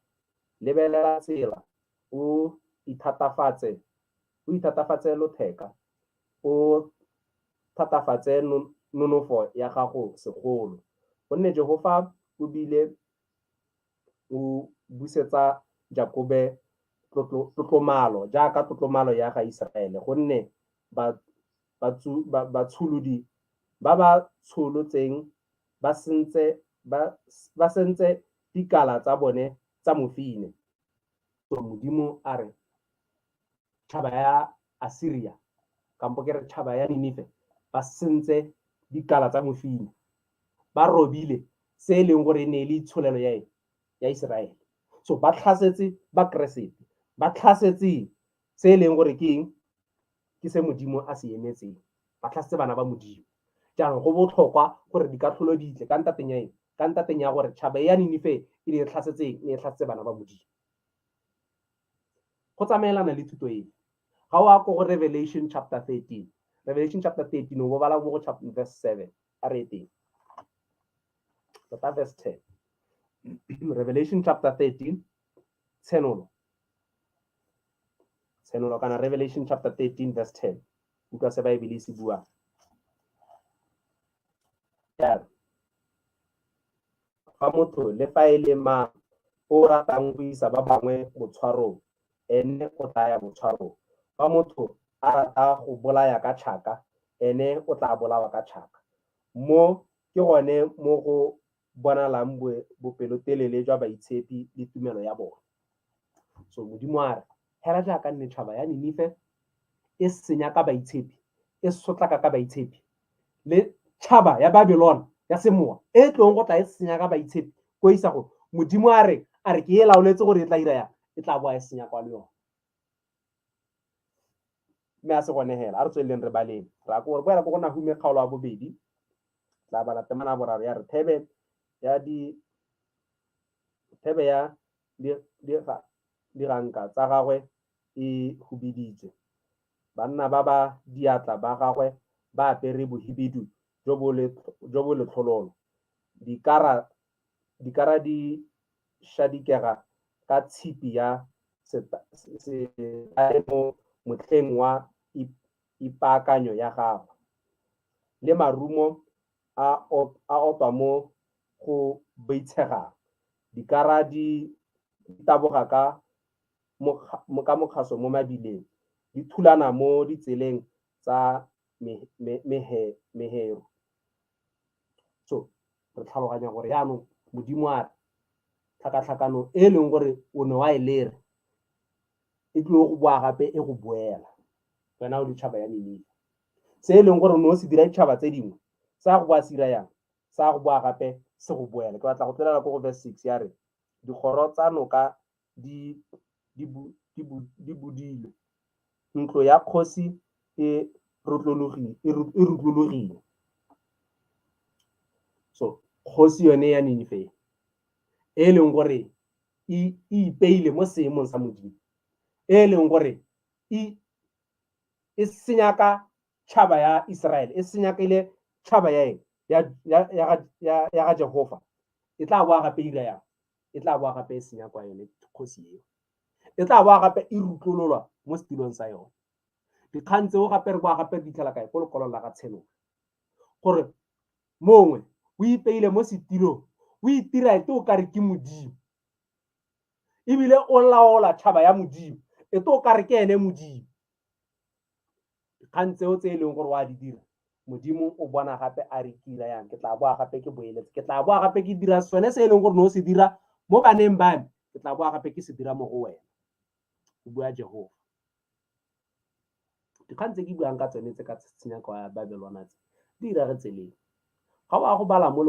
lebelela tsela, o ithatafatse lotheka, o thatafatse nonofo ya gago segolo, gonne Jehofa o bile o busetsa Jakobe tlotlomalo jaaka tlotlomalo ya ga Iseraele, gonne batsholodi ba ba tsholotseng ba sentse dikala tsa bone tsa mofine. So Modimo a re, tšhaba ya Asiria kampo ke re tšhaba ya Ninife ba sentse dikala tsa mofine, ba robile se e leng gore e ne e le itsholelo ya Iseraele. So ba tlhasetse ba Keresete, ba tlhasetse se e leng gore ke eng, ke se Modimo a se emetseng, ba tlhasetse bana ba Modimo. Jaanong go botlhokwa gore dikatlholo di tle ka ntateng ya eng? Ka ntateng ya gore tšhaba ya Ninife e ne e tlhasetseng, e ne e tlhasetse bana ba Modimo. Go tsamaelana le thuto e, ga o a ko go Revelation chapter 13. Revelation chapter 13 o bo bala mo go chapter verse 7, a re teng. Tota verse 10. Revelation chapter 13, Tshenolo. Tshenolo kana Revelation chapter 13 verse 10. Utlwa se Baebele e se buang. Ya re, fa motho le fa e le mang o ratang go isa ba bangwe botshwarong, ene o tla ya botshwarong. Fa motho a rata go bolaya ka tšhaka, ene o tla bolawa ka tšhaka. Mo ke gone mo go bonalang bopelotelele jwa baitshepi le tumelo ya bone. So Modimo a re, hela jaaka nne tšhaba ya Ninife e senya ka baitshepi, e sotlaka ka baitshepi, le tšhaba ya Babelona ya semowa e tlong go tla e senya ka baitshepi ko isa go Modimo a re ke e laoletse gore e tla ira yang, e tla boa e senya kwa le yone. Mme a se gone hela, a re tsweleleng re baleng. Re a ko boela ko go Nahume kgaolo ya bobedi, tla bala temana ya boraro ya re, thebe ya diganka tsa gagwe e hubiditswe, banna ba ba diatla ba gagwe ba apere bohibidu jo bo letlhololo, dikara di šadikega ka tshipi ya setale mo motlheng wa ipaakanyo ya gagwe, le marumo a opa mo go boitshegang, dikara di taboga ka mokgaso mo mabileng, di thulana mo ditseleng tsa mehero. So re tlhaloganya gore jaanong Modimo a re tlhakatlhakano e leng gore o ne wa e lere e tlile go boa gape e go boela wena o le tšhaba ya Ninife. Se e leng gore o ne o se dira ditšhaba tse dingwe, sa go boa se ira yang? Sa go boa gape se go boela. Ke batla go tlolela ko go verse 6 ya re, dikgoro tsa noka di bodile, ntlo ya kgosi e rutlologile. So kgosi yone ya Ninife e leng gore e ipeile mo seemong sa Modimo, e leng gore e senyaka tšhaba ya Iseraele, e senyakile tšhaba ya eng? Ya ga Jehofa. E tla boa gape ira yang? E tla boa gape e senyakwa yone kgosi eo. E tla boa gape e rutlololwa mo setilong sa yone. Dikgang tseo gape re boa gape re ditlhela kae? Ko lekwalong la ga Tshenolo. Gore mongwe o ipeile mo setilong, o itira ete o kare ke Modimo, ebile o laola tšhaba ya Modimo ete o kare ke ene Modimo. Dikgang tseo tse e leng gore wa di dira, Modimo o bona gape a re kira yang? Ke tla boa gape ke boeletse, ke tla boa gape ke dira sone se e leng gore ne o se dira mo baneng ba me, ke tla boa gape ke se dira mo go wena, go bua Jehofa. Dikgang tse ke buang ka tsone tse ka tshenyako ya Babelona tse di iragetse leng? Ga o a go bala mo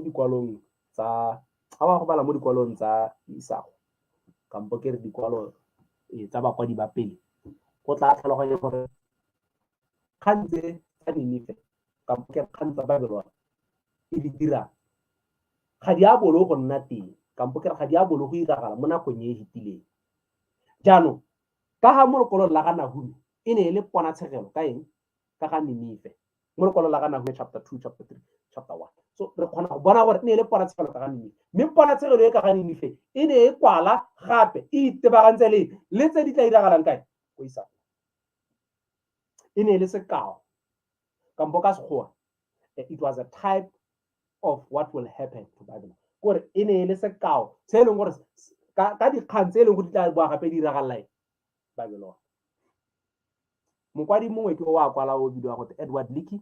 dikwalong tsa, ga o a go bala mo dikwalong tsa isago, kampo ke re dikwalo tsa bakwadi ba pele, o tla tlhaloganya gore kgang tse tsa Ninife kampo ke kgang tsa Babelona e di dirang ga di a bolo go nna teng, kampo ke re ga di a bolo go iragala mo nakong e e fetileng. Jaanong ka ga mo lekwalong la ga Nahume e ne e le ponatshegelo ka eng? Ka ga Ninife. Mo lekwalong la ga Nahume chapter 2, chapter 3, chapter 1. So re kgona go bona gore e ne e le ponatshegelo ka ga Ninife. Mme ponatshegelo e ka ga Ninife e ne e kwala gape e itebagantse le tse di tla iragalang kae? Ko isago. E ne e le sekao, kampo ka Sekgowa, it was a type of what will happen to Babylon. Kore e ne e le sekao se e leng gore ka dikgang tse e leng gore di tla boa gape di iragalela Babylon. Mokwadi mongwe ke o a kwala o bidiwa gote Edward Leakey,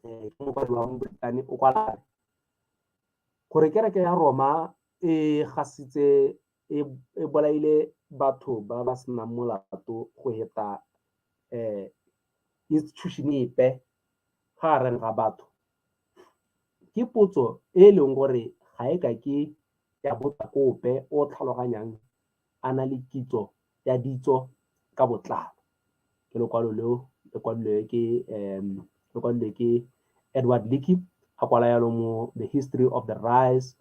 ke mokwadi wa Moboritane, o kwala gore kereke ya Roma e gasitse e bolaile batho ba ba senang molato go heta institution epe ga reng ga batho. Ke potso e leng gore ga e ka ke ya botsa kope o tlhaloganyang a na le kitso ya ditso ka botlalo. Ke lekwalo leo le kwadilwe ke Edward Leakey, a kwala yalo mo The History of the Rise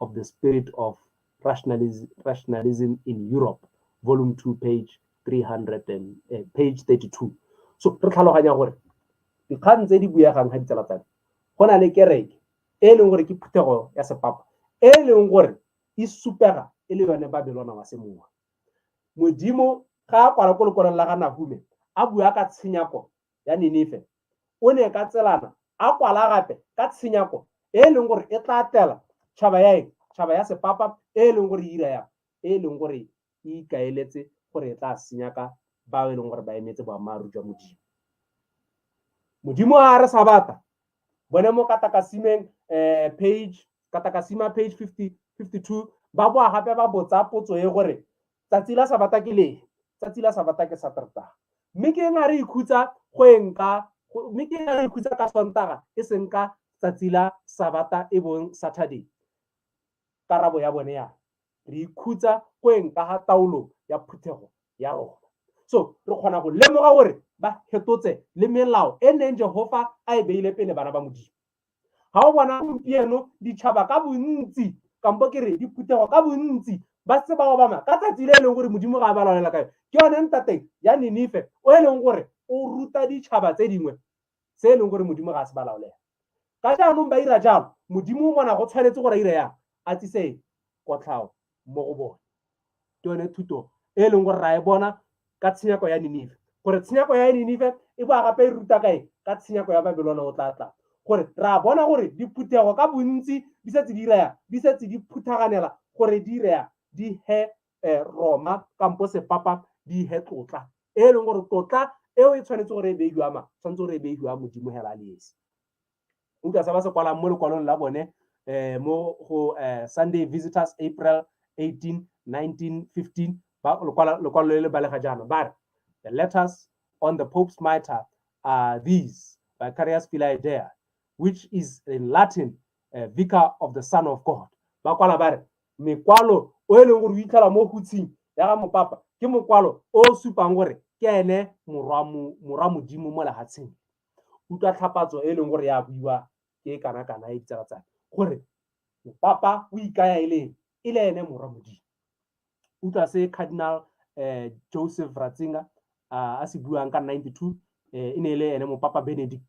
of the Spirit of Rationalism in Europe, volume 2, page 300 and page 32. So re tlhaloganya gore dikgang tse di buegang ga ditsala tsame, go na le kereke e leng gore ke phuthego ya sepapa e leng gore e supega e le yone Babelona wa semowa. Modimo ga a kwala ko lekwalong la ga Nahume a bua ka tshenyako ya Ninife, o ne ka tselana a kwala gape ka tshenyako e leng gore e tla tlela tšhaba ya eng? Tšhaba ya sepapa e leng gore e ira yang? E leng gore e ikaeletse gore e tla senyaka bao e leng gore ba emetse boammaaruri jwa Modimo. Modimo a re sabata bone mo katakasimeng, page katakasima page 52, ba boa gape ba botsa potso e gore tsatsi la sabata ke leng? Tsatsi la sabata ke Saterdag. Mme ke eng a re ikhutsa go eng ka, mme ke eng a re ikhutsa ka Sontaga e seng ka tsatsi la sabata e bong Saturday? Karabo ya bone ya re ikhutsa go eng ka ga taolo ya phuthego ya rona. So re kgona go lemoga gore ba hetotse le melao e neng Jehofa a e beile pele bana ba Modimo. Ga o bona gompieno ditšhaba ka bontsi, kampo ke re diphuthego ka bontsi, ba se ba obama ka tsatsi le e leng gore Modimo ga a ba laolela ka yone. Ke yone ntateng ya Ninife o e leng gore o ruta ditšhaba tse dingwe se e leng gore Modimo ga a se ba laolela. Ka jaanong ba ira jalo, Modimo o bona go tshwanetse gore a ire yang? A tsise kotlhao mo go bone. Ke yone thuto e leng gore ra e bona ka tshenyako ya Ninife. Gore tshenyako ya Ninife e boa gape e ruta kae? Ka tshenyako ya Babelona o tla tla. Gore ra bona gore diphuthego ka bontsi di setse di ira, di setse di phuthaganela gore di ire di he Roma kampo sepapa di he tlotla. E leng gore tlotla eo e tshwanetse gore e beiwa ma, tshwanetse gore e beiwa Modimo hela a le esi. Utlwa se ba se kwalang mo lekwalong la bone mo go Sunday Visitors, April 18, 1915, ba lekwalo le le balega jaana, ba re the letters on the Pope's mitre are these: Vicarius Filii Dei, which is in Latin Vicar of the Son of God. Ba kwala ba re mekwalo o e leng gore o itlhela mo hutsheng ya ga mopapa ke mokwalo o o supang gore ke ene morwa Modimo mo lehatsheng. Utlwa tlhapatso e leng gore ya buiwa ke kana kana e ditsala tsame gore mopapa o ikaya e leng e le ene morwa Modimo. Utlwa se Cardinal Joseph Ratzinger a se buang ka 92, e ne e le ene mopapa Benedict.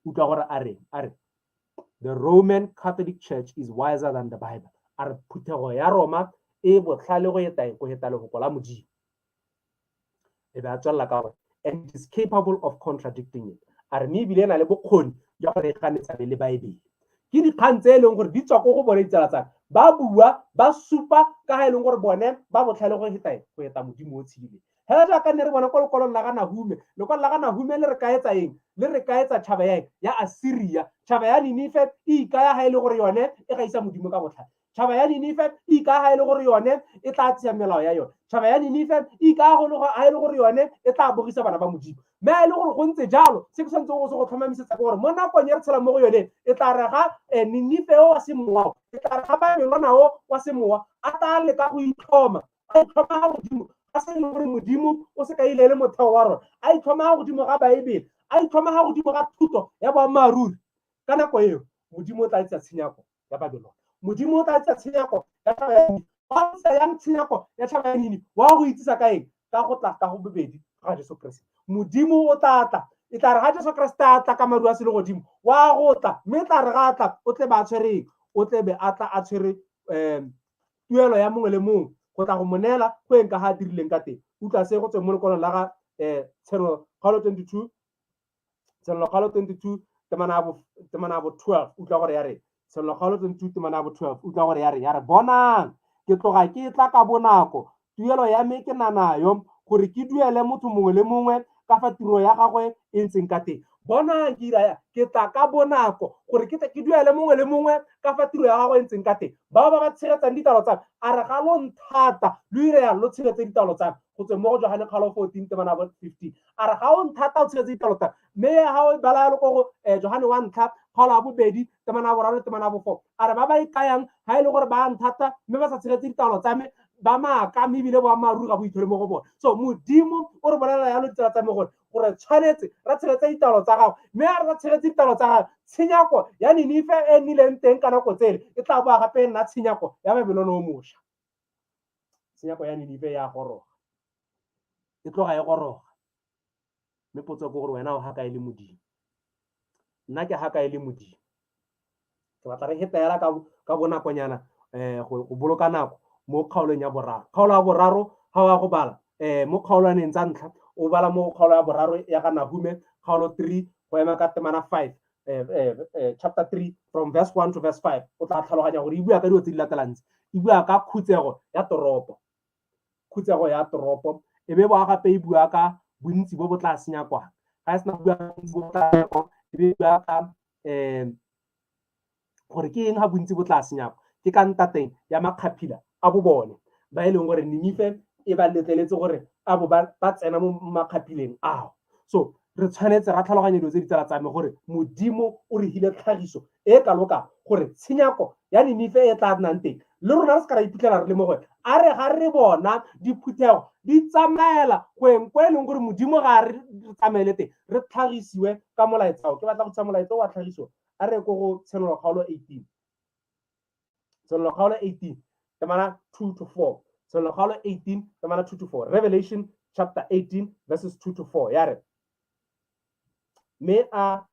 Utlwa gore a reng, a re the Roman Catholic Church is wiser than the Bible. A re phuthego ya Roma e botlhale go eta go heta lefoko la Modimo. E be a tswelela ka gore and is capable of contradicting it. A re mme ebile e na le bokgoni jwa gore e ganetsane le Baebele. Ke dikgang tse e leng gore di tswa ko go bone ditsala tsaka, ba bua ba supa ka ga e leng gore bone ba botlhale go heta Modimo o tshedileng. Hela jaaka ne re bona kwa lekwalong la ga Nahume, lekwalo la ga Nahume le re kaetsa eng? Le re kaetsa tšhaba ya eng? Ya Asiria. Tšhaba ya Ninife e ikaya ga e le gore yone e gaisa Modimo ka botlhale. Tšhaba ya Ninife e ikaya ga e le gore yone e tla tseya melao ya yone. Tšhaba ya Ninife e ikaya ga e le gore yone e tla bogisa bana ba Modimo. Mme a e le gore go ntse jalo, se ke tshwanetseng go se go tlhomamisetsa ke gore mo nakong e re tshelang mo go yone, e tla re ga Ninife o wa semowa, e tla re ga Babelona o wa semowa a tla leka go itlhoma, a itlhoma ga godimo ga se e leng gore Modimo o se kaile le motheo wa rona, a itlhoma ga godimo ga Baebele, a itlhoma ga godimo ga thuto ya boammaaruri, ka nako eo Modimo o tla etsa tshenyako ya Babelona. Modimo o tla etsa tshenyako ya tšhaba ya Ninife. Wa etsa yang tshenyako ya tšhaba ya Ninife? Wa go itsisa ka eng? Ka go tla ka go bobedi ga Jesu Keresete. Modimo o tla tla, e tla re ga Jesu Keresete a tla ka maru a selegodimo, wa go tla, mme e tla re ga a tla, o tle ba a tshwere eng? O tle be a tla a tshwere tuelo ya mongwe le mongwe go tla go mo neela go eng ka ga a dirileng ka teng. Utlwa se go tsweng mo lekwalong la ga Tshenolo kgaolo 22, Tshenolo kgaolo 22 temana ya bo 12. Utlwa gore ya re Tshenolo kgaolo 22 temana ya bo 12. Utlwa gore ya re, ya re bonang, ke tloga ke tla ka bonako, tuelo ya me ke na nayo gore ke duele motho mongwe le mongwe ka fa tiro ya gagwe e ntseng ka teng. Bonang, ke ira ya, ke tla ka bonako gore ke tle ke duele mongwe le mongwe ka fa tiro ya gagwe e ntseng ka teng. Bao ba ba tshegetsang ditaelo tsa me, a re ga lo nthata, lo ire yang lo tshegetse ditaelo tsa me. Go tsweng mo go Johane kgaolo 14 temana ya 15. A re ga o nthata o tshegetse ditaelo tsa me. Mme ga o bala yalo ko go Johane wa ntlha kgaolo ya bobedi temana ya boraro temana ya bofo, a re ba ba ikayang ga e le gore ba nthata mme ba sa tshegetse ditaelo tsa me, ba maaka, mme ebile boammaaruri ga bo ithole mo go bone. So Modimo o re bolelela yalo ditsala tsa me gore tshwanetse ra tshegetse ditaelo tsa gagwe, mme a re sa tshegetse ditaelo tsa gagwe, tshenyako ya Ninife e nnileng teng ka nako tsele e tla boa gape e nna tshenyako ya Babelona o mošwa. Tshenyako ya Ninife ya goroga, e tloga e goroga. Mme potso ke gore wena o ga kae le Modimo? Nna ke ga kae le Modimo? Ke batla re heta hela ka bonakonyana go boloka nako mo kgaolong ya boraro. Kgaolo ya boraro ga wa go bala mo kgaolwaneng tsa ntlha, o bala mo kgaolo ya boraro ya ga Nahume, kgaolo 3 go ema ka temana 5, chapter 3 from verse 1 to verse 5, o tla tlhaloganya gore e bua ka dilo tse di latelang tse. E bua ka khutsego ya toropo, khutsego ya toropo, e be boa gape e bua ka bontsi bo bo tla senyakwang. Ga e sena go bua ka bontsi bo bo tla senyakwang, e be e bua ka gore ke eng ga bontsi bo tla senyakwa, ke ka ntateng ya makgaphila a bo bone ba e leng gore Ninife e ba letleletse gore a bo ba tsena mo makgaphileng ao. So re tshwanetse ra tlhaloganya dilo tse ditsala tsa me gore Modimo o re hile tlhagiso e kalo-kalo gore tshenyako ya Ninife e tla nnang teng le rona re se ka ra iphitlhela re le mo go yone. A re ga re bona diphuthego di tsamaela go ko e leng gore Modimo ga re tsamaele teng, re tlhagisiwe ka molaetsa o. Ke batla go tsaya molaetsa o wa tlhagiso, a re ko go Tshenolo kgaolo 18. Tshenolo kgaolo 18 temana 2 to 4. Tshenolo kgaolo 18 temana 2 to 4. Revelation chapter 18 verses 2 to 4. Ya re, mme a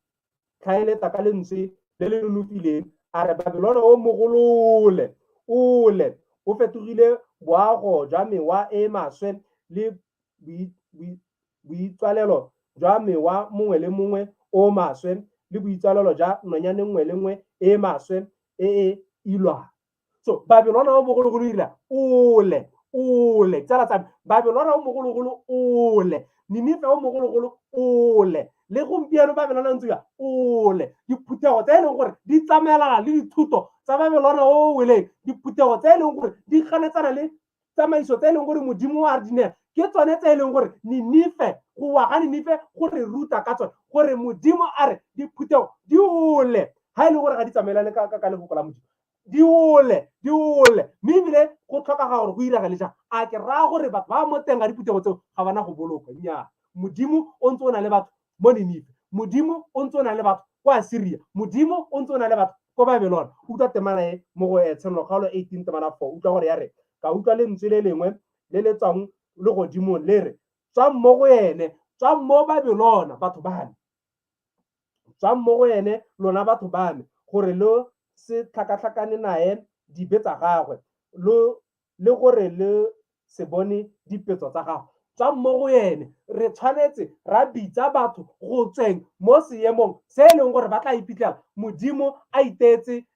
tlhaeletsa ka lentswe le le nonofileng a re, Babelona o mogolole ole o fetogile boago jwa mewa e maswe le boitswalelo jwa mewa mongwe le mongwe o maswe le boitswalelo jwa nonyane nngwe le nngwe e maswe e e ilwang. So Babelona o mogologolo ira ole ole, tsala tsa me, Babelona o mogologolo ole, Ninife o mogologolo ole, le gompieno Babelona ntse ya ole. Diphuthego tse e leng gore di tsamaelana le dithuto tsa Babelona o weleng, diphuthego tse e leng gore di ganetsana le tsamaiso tse e leng gore Modimo wa di neela, ke tsone tse e leng gore Ninife, go wa ga Ninife go re ruta ka tsone gore Modimo a re diphuthego di ole ga e le gore ga di tsamaelane ka lefoko la Modimo, di ole, di ole. Mme ebile go tlhokega gore go iragale jang? A ke raya gore batho ba mo teng ga diphuthego tseo ga bana go bolokwa? Nnyaa, Modimo o ntse o na le batho mo Ninife, Modimo o ntse o na le batho kwa Asiria, Modimo o ntse o na le batho ko Babelona. Utlwa temana e mo go Tshenolo kgaolo 18 temana 4. Utlwa gore ya re, ka utlwa lentswe le lengwe le le tswang legodimong le re, tswang mo go ene, tswang mo Babelona, batho ba me. Tswang mo go ene, lona batho ba me, gore lo se tlhakatlhakane nae dibe tsa gagwe, lo le gore le se bone dipetso tsa gagwe. Tswang mo go ene. Re tshwanetse ra bitsa batho go tsweng mo seemong se e leng gore ba tla iphitlhela Modimo a iteetse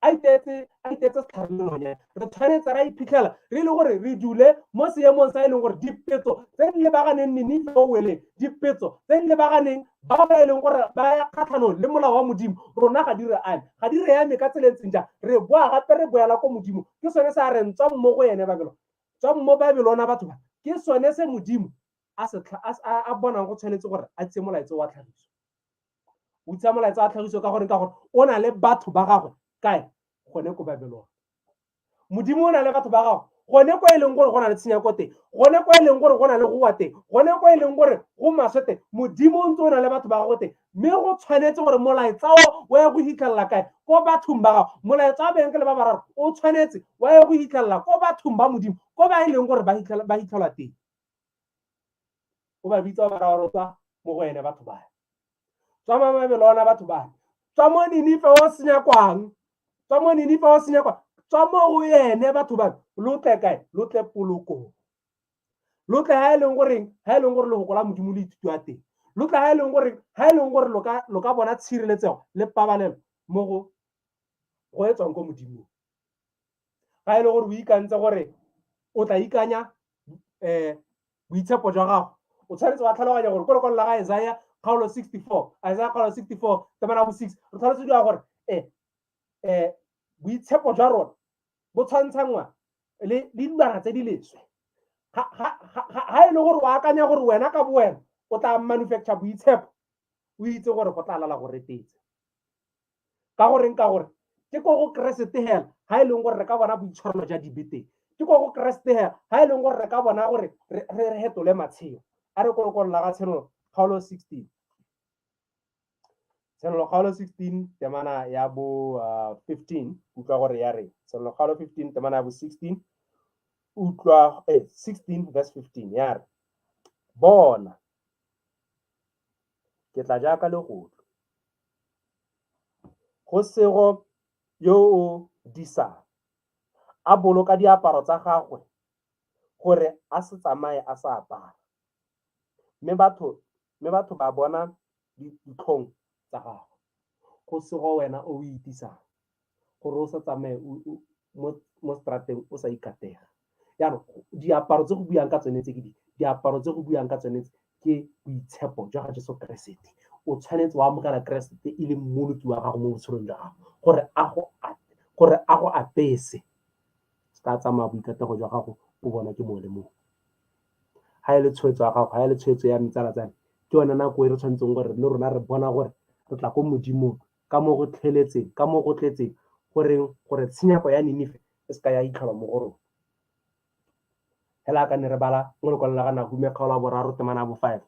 a iteetse setlhare le nonyane. Re tshwanetse ra iphitlhela re le gore re dule mo seemong sa e leng gore dipetso tse di lebaganeng Ninife o weleng, dipetso tse di lebaganeng ba ba e leng gore ba ya kgatlhanong le molao wa Modimo, rona ga di re ame, ga di re ame ka tsela e ntseng jang. Re boa gape re boela ko Modimo. Ke sone se a reng tswang mo go ene Babelona, tswang mo Babelona batho ba. Ke sone se Modimo a bonang go tshwanetse gore a tsie molaetsa wa tlhagiso. O tsia molaetsa wa tlhagiso ka gore o na le batho ba gagwe kae? Gone ko Babelona. Modimo o na le batho ba gagwe gone ko e leng gore go na le tshenyako teng, gone ko e leng gore go na le go wa teng, gone ko e leng gore go maswe teng. Modimo o ntse o na le batho ba gagwe teng, mme go tshwanetse gore molaetsa o o ye go hitlhelela kae? Ko bathong ba gago. Molaetsa wa baengele ba bararo o tshwanetse wa ye go hitlhelela ko bathong ba Modimo, ko ba e leng gore ba hitlhelwa teng. O ba bitsa ba raya tswa mo go ene batho ba. Tswa mo Babelona batho ba. Tswa mo Ninife o senyakwang. Tswa mo Ninife o senyakwang. Tswa mo go ene batho ba. Lo tle kae? Lo tle polokong. Lo tle ha e leng goreng, ha e leng gore lefoko la Modimo le ithutiwa teng. Lo tle ha e leng gore, ha e leng gore lo ka bona tshireletsego le pabalelo mo go e tswang ko Modimong. Ga e le gore o ikantse gore o tla ikanya boitshepo jwa gago, o tshwanetse wa tlhaloganya gore ko lekwalo la ga Isaiah kgaolo 64, Isaiah kgaolo 64 temana bo 6, re tshwanetse dira gore boitshepo jwa rona bo tshwantshanngwa le dilwana tse di leswe. Ga e le gore o akanya gore wena ka bo wena o tla manufacture boitshepo, o itse gore go tla lala go retetse. Ka goreng? Ka gore ke ko go Keresete hela ha e leng gore re ka bona boitshwarelo jwa dibe teng. Ke ko go Keresete hela ha e leng gore re ka bona gore re hetole matshelo. A re ko lekwalo la ga Tshenolo kgaolo 16. Tshenolo kgaolo 16 temana ya bo 15, utlwa gore ya re. Tshenolo kgaolo 15 temana ya bo 16, utlwa 16 verse 15 ya re, bona ke tla jaaka legodu, go sego yo o disang, a boloka diaparo tsa gagwe gore a se tsamaye a sa apara, mme batho ba bona ditlhong tsa gagwe. Go sego wena o itisang gore o sa tsamaye mo strateng o sa ikatega. Jaanong diaparo tse go buang ka tsone tse ke di, diaparo tse go buang ka tsone tse ke boitshepo jwa ga Jesu Keresete. O tshwanetse wa amogela Keresete e le mmoloki wa gago mo botshelong jwa gago, gore a go apese. Se ka tsamaya boikatego jwa gago o bona ke mongwe le mongwe. Ha e le tshwetso ya gago, ha e le tshwetso ya metsala tsame, ke yone nako e re tshwanetseng gore le rona re bona gore re tla ko Modimong ka mo go tlheletseng, ka mo go tletseng, gore tshenyego ya Ninife e se ka ya itlhelwa mo go rona. Hela ka ne re bala mo lekwalong la ga Nahume kgaolo ya boraro temana ya bo 5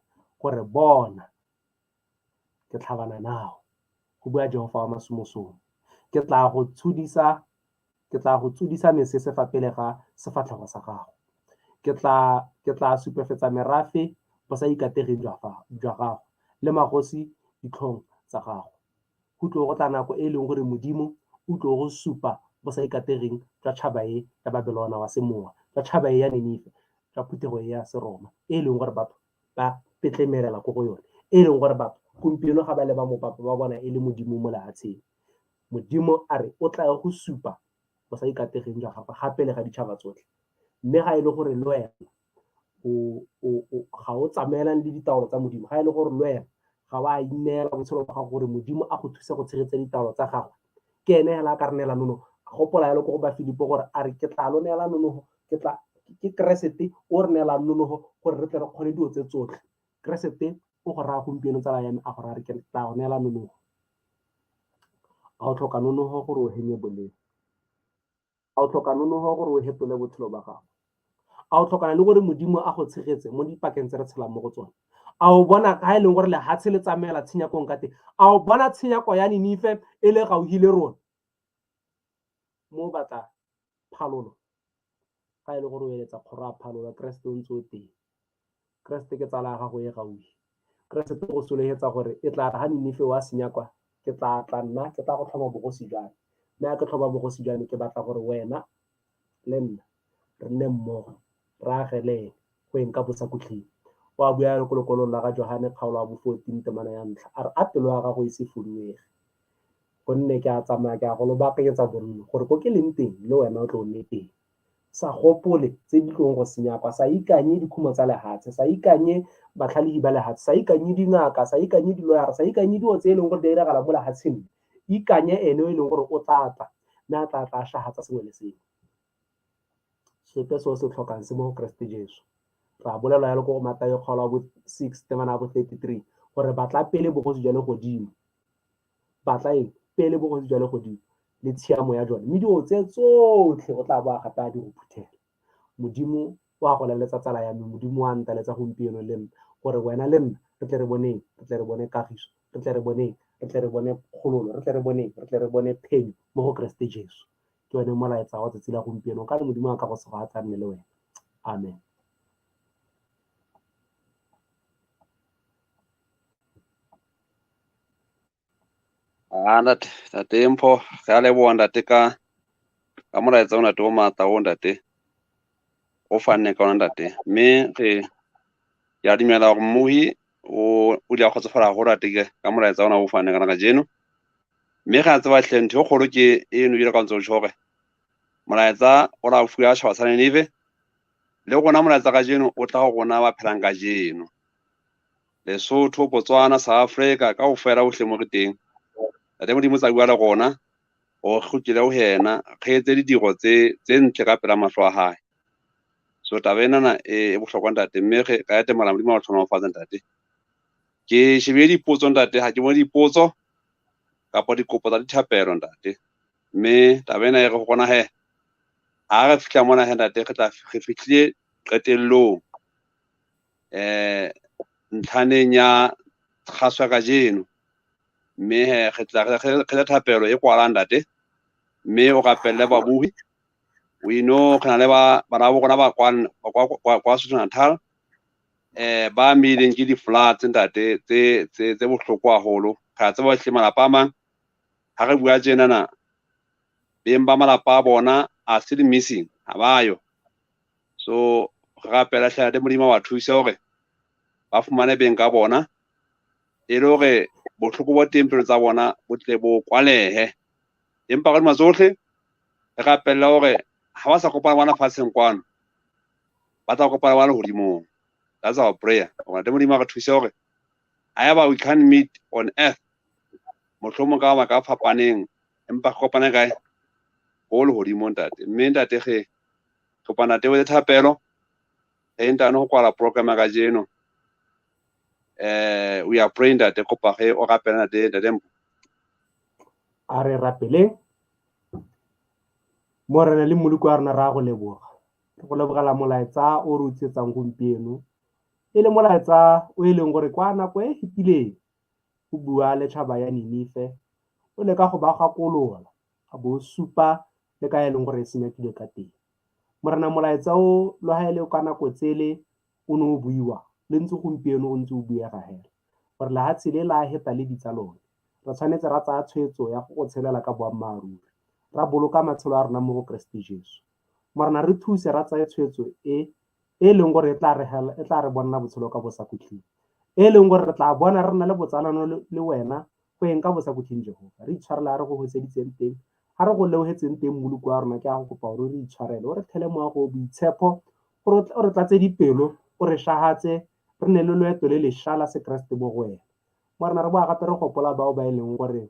gore bona ke tlhabana nao, go bua Jehofa wa masomosomo. Ke tla go tshodisa, ke tla go tsodisa mesese fa pele ga sefatlhego sa gago. Ke tla supefetsa merafe bo sa ikategeng jwa gago le magosi ditlhong tsa gago. Go tlo go tla nako e leng gore Modimo o tlo go supa bo sa ikategeng jwa tšhaba e ya Babelona wa semowa, jwa tšhaba e ya Ninife, jwa phuthego e ya Seroma, e leng gore batho ba petlemelela ko go yone, e leng gore batho gompieno ga ba leba mopapa ba bona e le Modimo mo lefatsheng. Modimo a re o tla go supa bo sa ikategeng jwa gagwe gape le ga ditšhaba tsotlhe. Mme ga e le gore le wena ga o tsamaelane le ditaolo tsa Modimo, ga e le gore le wena ga wa ineela botshelo ba gago gore Modimo a go thuse go tshegetsa ditaolo tsa gagwe, ke ene hela a ka re neela nonofo. Gopola yalo ko go Bafilipo gore a re ke tla lo neela nonofo, ke Keresete o re neelang nonofo gore re tle re kgone dilo tse tsotlhe. Keresete o go raya gompieno tsala ya me a go raya re ke tla go neela nonofo. A o tlhoka nonofo gore o henye boleo? A o tlhoka nonofo gore o hetole botshelo ba gago? A o tlhokana le gore Modimo a go tshegetse mo dipakeng tse re tshelang mo go tsone? A o bona ka e leng gore lehatshe le tsamaela tshenyakong ka teng? A o bona tshenyako ya Ninife e le gaufi le rona? Mo batla phalolo Ga e le gore o eletsa kgoro a phalola, Keresete o ntse o teng. Keresete ke tsala ya gago e gaufi. Keresete go solegetsa gore e tla re ga Ninife wa senya kwa, ke tla tla nna ke tla go tlhoma bogosi jwa me. Mme a ke tlhoma bogosi jwa me, ke batla gore wena le nna re nne mmogo, re agelele go eng ka bosakhutleng. O a bua ko lekwalong la ga Johane kgaolo ya bo 14 temana ya ntlha, a re a pelo ya gago e se fuduege, gonne ke a tsamaya ke a go lo baakanyetsa bonno, gore ko ke leng teng le wena o tlo o nne teng. Sa gopole tse di tlong go senya kwa, sa ikanye dikhumo tsa lehatshe, sa ikanye batlhalehi ba lehatshe, sa ikanye dingaka, sa ikanye diloyara, sa ikanye dilo tse e leng gore di a diragala mo lehatsheng. Ikanye ene o e leng gore o tla tla, mme a tla tla a shahatsa sengwe le sengwe. Sepe se o se tlhokang se mo go Keresete Jesu. Ra bolelwa yalo ko go Mathaio kgaolo ya bo 6 temana ya bo 33, gore batla pele bogosi jwa legodimo. Batla eng? Pele bogosi jwa legodimo le tshiamo ya jone. Mme dilo tse tsotlhe o tla boa gape a di go phuthela. Modimo o a go laletsa tsala ya me, Modimo o a ntaletsa gompieno le nna, gore wena le nna re tle re boneng, re tle re bone kagiso, re tle re boneng, re tle re bone kgololo, re tle re boneng, re tle re bone phenyo mo go Keresete Jesu. Ke yone molaetsa wa tsatsi la gompieno. Ka re Modimo a ka go segofatsa, a nne le wena. Amen. Ah, ntate, ntate Mpho, re a leboha ntate ka molaetsa o ntate o matla o ntate o fanne ka ona ntate. Mme re ke a dumela hore mmohi o ile a kgotsofala haholo ntate ka molaetsa ona o fanne ka ona kajeno. Mme re a tseba hle ntho e kgolo ke eno ebile ka ntse o tjho hore molaetsa o la fuwa tjhaba sa Ninive, le rona molaetsa kajeno o tla ho rona ba phelang kajeno. Lesotho, Botswana, South Africa, kaofela hohle mo re teng. Ntate Modimo tsa bua le rona, o kgutlele ho yena, re etse ditiro tse ntle ka pela mahlo a hae. So taba enana e bohlokwa ntate, mme re ka atamela Modimo a re hlohonolofatse ntate. Ke shebile dipotso ntate, ha ke bone dipotso kapa dikopo tsa dithapelo ntate. Mme taba ena e re ho rona he, ha re fihla mona he ntate, re tla re fihlile qetellong, ntlhaneng ya kgaso ya kajeno. Mme he re tla re tla thapelo e kwalang ntate, mme o rapelle babuhi. We know re na le ba bana ba rona ba kwa KwaZulu Natal, ba meileng ke di-floods ntate tse bohloko haholo. Re a tseba hle malapa a mang ha re bua tjenana, beng ba malapa a bona are still missing, ha ba yo. So re rapela hle ntate Modimo a ba thuse hore ba fumane beng ka bona, e le hore bohloko bo teng pelo tsa bona bo tle bo kwalehe. Empa ka hodima tsohle re rapella hore ha ba sa kopana bona fatsheng kwano, ba tla kopana bona lehodimong. That's our prayer. Hore ntate Modimo a re thuse hore haeba we can't meet on earth, mohlomong ka mabaka a fapaneng, empa re kopane kae? Ko lehodimong ntate. Mme ntate re kopa ntate o etse thapelo, re ntane ho kwala program ya kajeno. We are praying ntate, kopa re o rapele ntate, ntate Mpho. A re rapeleng. Morena le Mmoloki wa rona, re a go leboga. Re go lebogela molaetsa o re o tsietsang gompieno, e le molaetsa o e leng gore kwa nako e fetileng o bua le tšhaba ya Ninife, o leka go ba gakolola, a bo supa le ka e leng gore e senyegile ka teng. Morena, molaetsa o le ha e le ka nako tsele o ne o buiwa, le ntse gompieno o ntse o buega hela, gore lehatshe le la heta le ditsa lone. Re tshwanetse ra tsaya tshwetso ya go tshelela ka boammaaruri, ra boloka matshelo a rona mo go Keresete Jesu. Morena, re thuse ra tsaya tshwetso e e leng gore e tla re bonna botshelo ka bosakhutleng, e leng gore re tla bona re na le botsalano le wena go eng ka bosakhutleng. Jehova, re itshwarele ha re go hotseditseng teng, ha re go lebohetseng teng Mmoloki wa rona. Ke a go kopa hore re itshwarele, o re thele moya go boitshepo, gore o re tlatse dipelo, o re shahatse, re nne le loeto le lešwa la sekeresete mo go wena. Morena, re boa gape re gopola bao ba e leng gore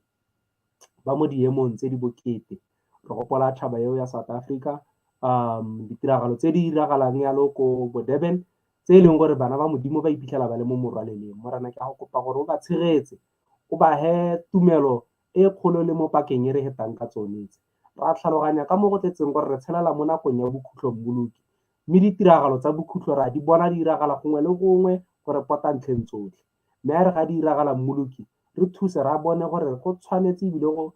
ba mo diemong tse di bokete. Re gopola tšhaba eo ya South Africa, ditiragalo tse di diragalang yalo ko bo Durban, tse e leng gore bana ba Modimo ba iphitlhela ba le mo morwaleleng. Morena, ke a go kopa gore o ba tshegetse, o ba he tumelo e kgolo le mo pakeng e re hetang ka tsone tse. Ra tlhaloganya ka mo go tletseng gore re tshelela mo nakong ya bokhutlo Mmoloki, mme ditiragalo tsa bokhutlo ra di bona di diragala gongwe le gongwe go re pota ntlheng tsotlhe. Mme a re ga di diragala Mmoloki, re thuse ra bone gore go tshwanetse ebile go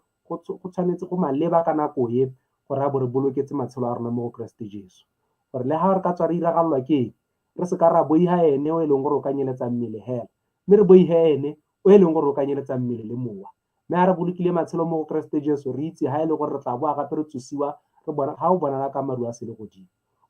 tshwanetse go maleba ka nako e gore a bo re boloketse matshelo a rona mo go Keresete Jesu. Gore le ga re ka tswa re iragalelwa ke eng, re se ka ra boiga ene o e leng gore o ka nyeletsa mmele hela, mme re boige ene o e leng gore o ka nyeletsa mmele le mowa. Mme ga re bolokile matshelo mo go Keresete Jesu, re itse ga e le gore re tla boa gape re tsosiwa, re bona ga o bonala ka maru a selegodimo.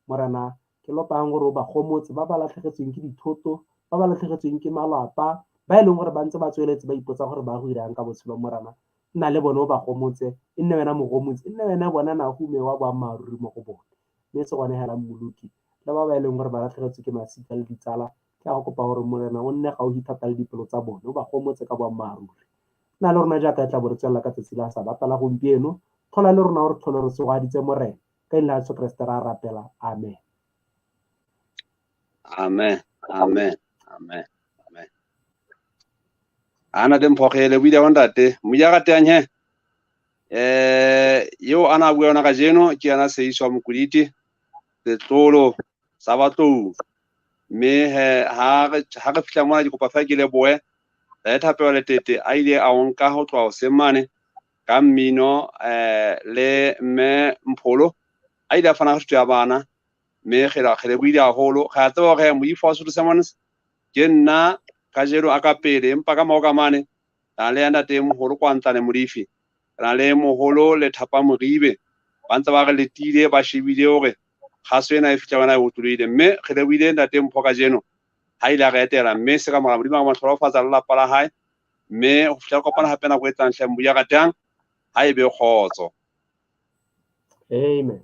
Morena, ke lopang gore o ba gomotse ba ba latlhegetsweng ke dithoto, ba ba latlhegetsweng ke malapa, ba e leng gore ba ntse ba tsweletse ba ipotsa gore ba go irang ka botshelo. Morena, nna le bone o ba gomotse, e nne wena mogomotsi, e nne wena bona Nahume wa boammaaruri mo go bone. Mme se gone hela Mmoloki, le ba ba e leng gore ba latlhegetswe ke masika le ditsala, ke a go kopa gore Morena o nne gaufi thata le dipelo tsa bone, o ba gomotse ka boammaaruri. Nna le rona jaaka e tla bo re tswelela ka tsatsi la Sabata la gompieno, tlhola le rona gore tlhole re tsogaditse Morena. Ka leina la Jesu Keresete re a rapela, amen. Amen, amen, amen, amen. Ana le Mpho re lebohile ho ntate. Moja ratang he. Eo ana a bua yona kajeno ke yena Seiswa Mokoditi, setlolo sa Batlou. Mme he ha re fihla mona ke kopa fela ke lebohe le Thapelo Letete a ile a o nka ho tloha hoseng mane ka mmino le mme Mpholo a ile a fana ka thuto ya bana. Mme re lebohile haholo. Re a tseba hore Moifo wa Sotho Sermons ke nna kajeno a ka pele, empa ka morao ka mane re na le ntate moholo kwa Ntlane Molefi, re na le moholo le Thapa Moribe, ba ntse ba re letile, ba shebile hore kgaso ena e fihla yona e otlolohile. Mme re lebohile ntate Mpho kajeno ha ile a re etela, mme se ka mora Modimo a mo hlohonolofatsa le lelapa la hae. Mme ho fihla re kopana hape nako e tlang, hle Moya ratang, ha e be kgotso. Amen.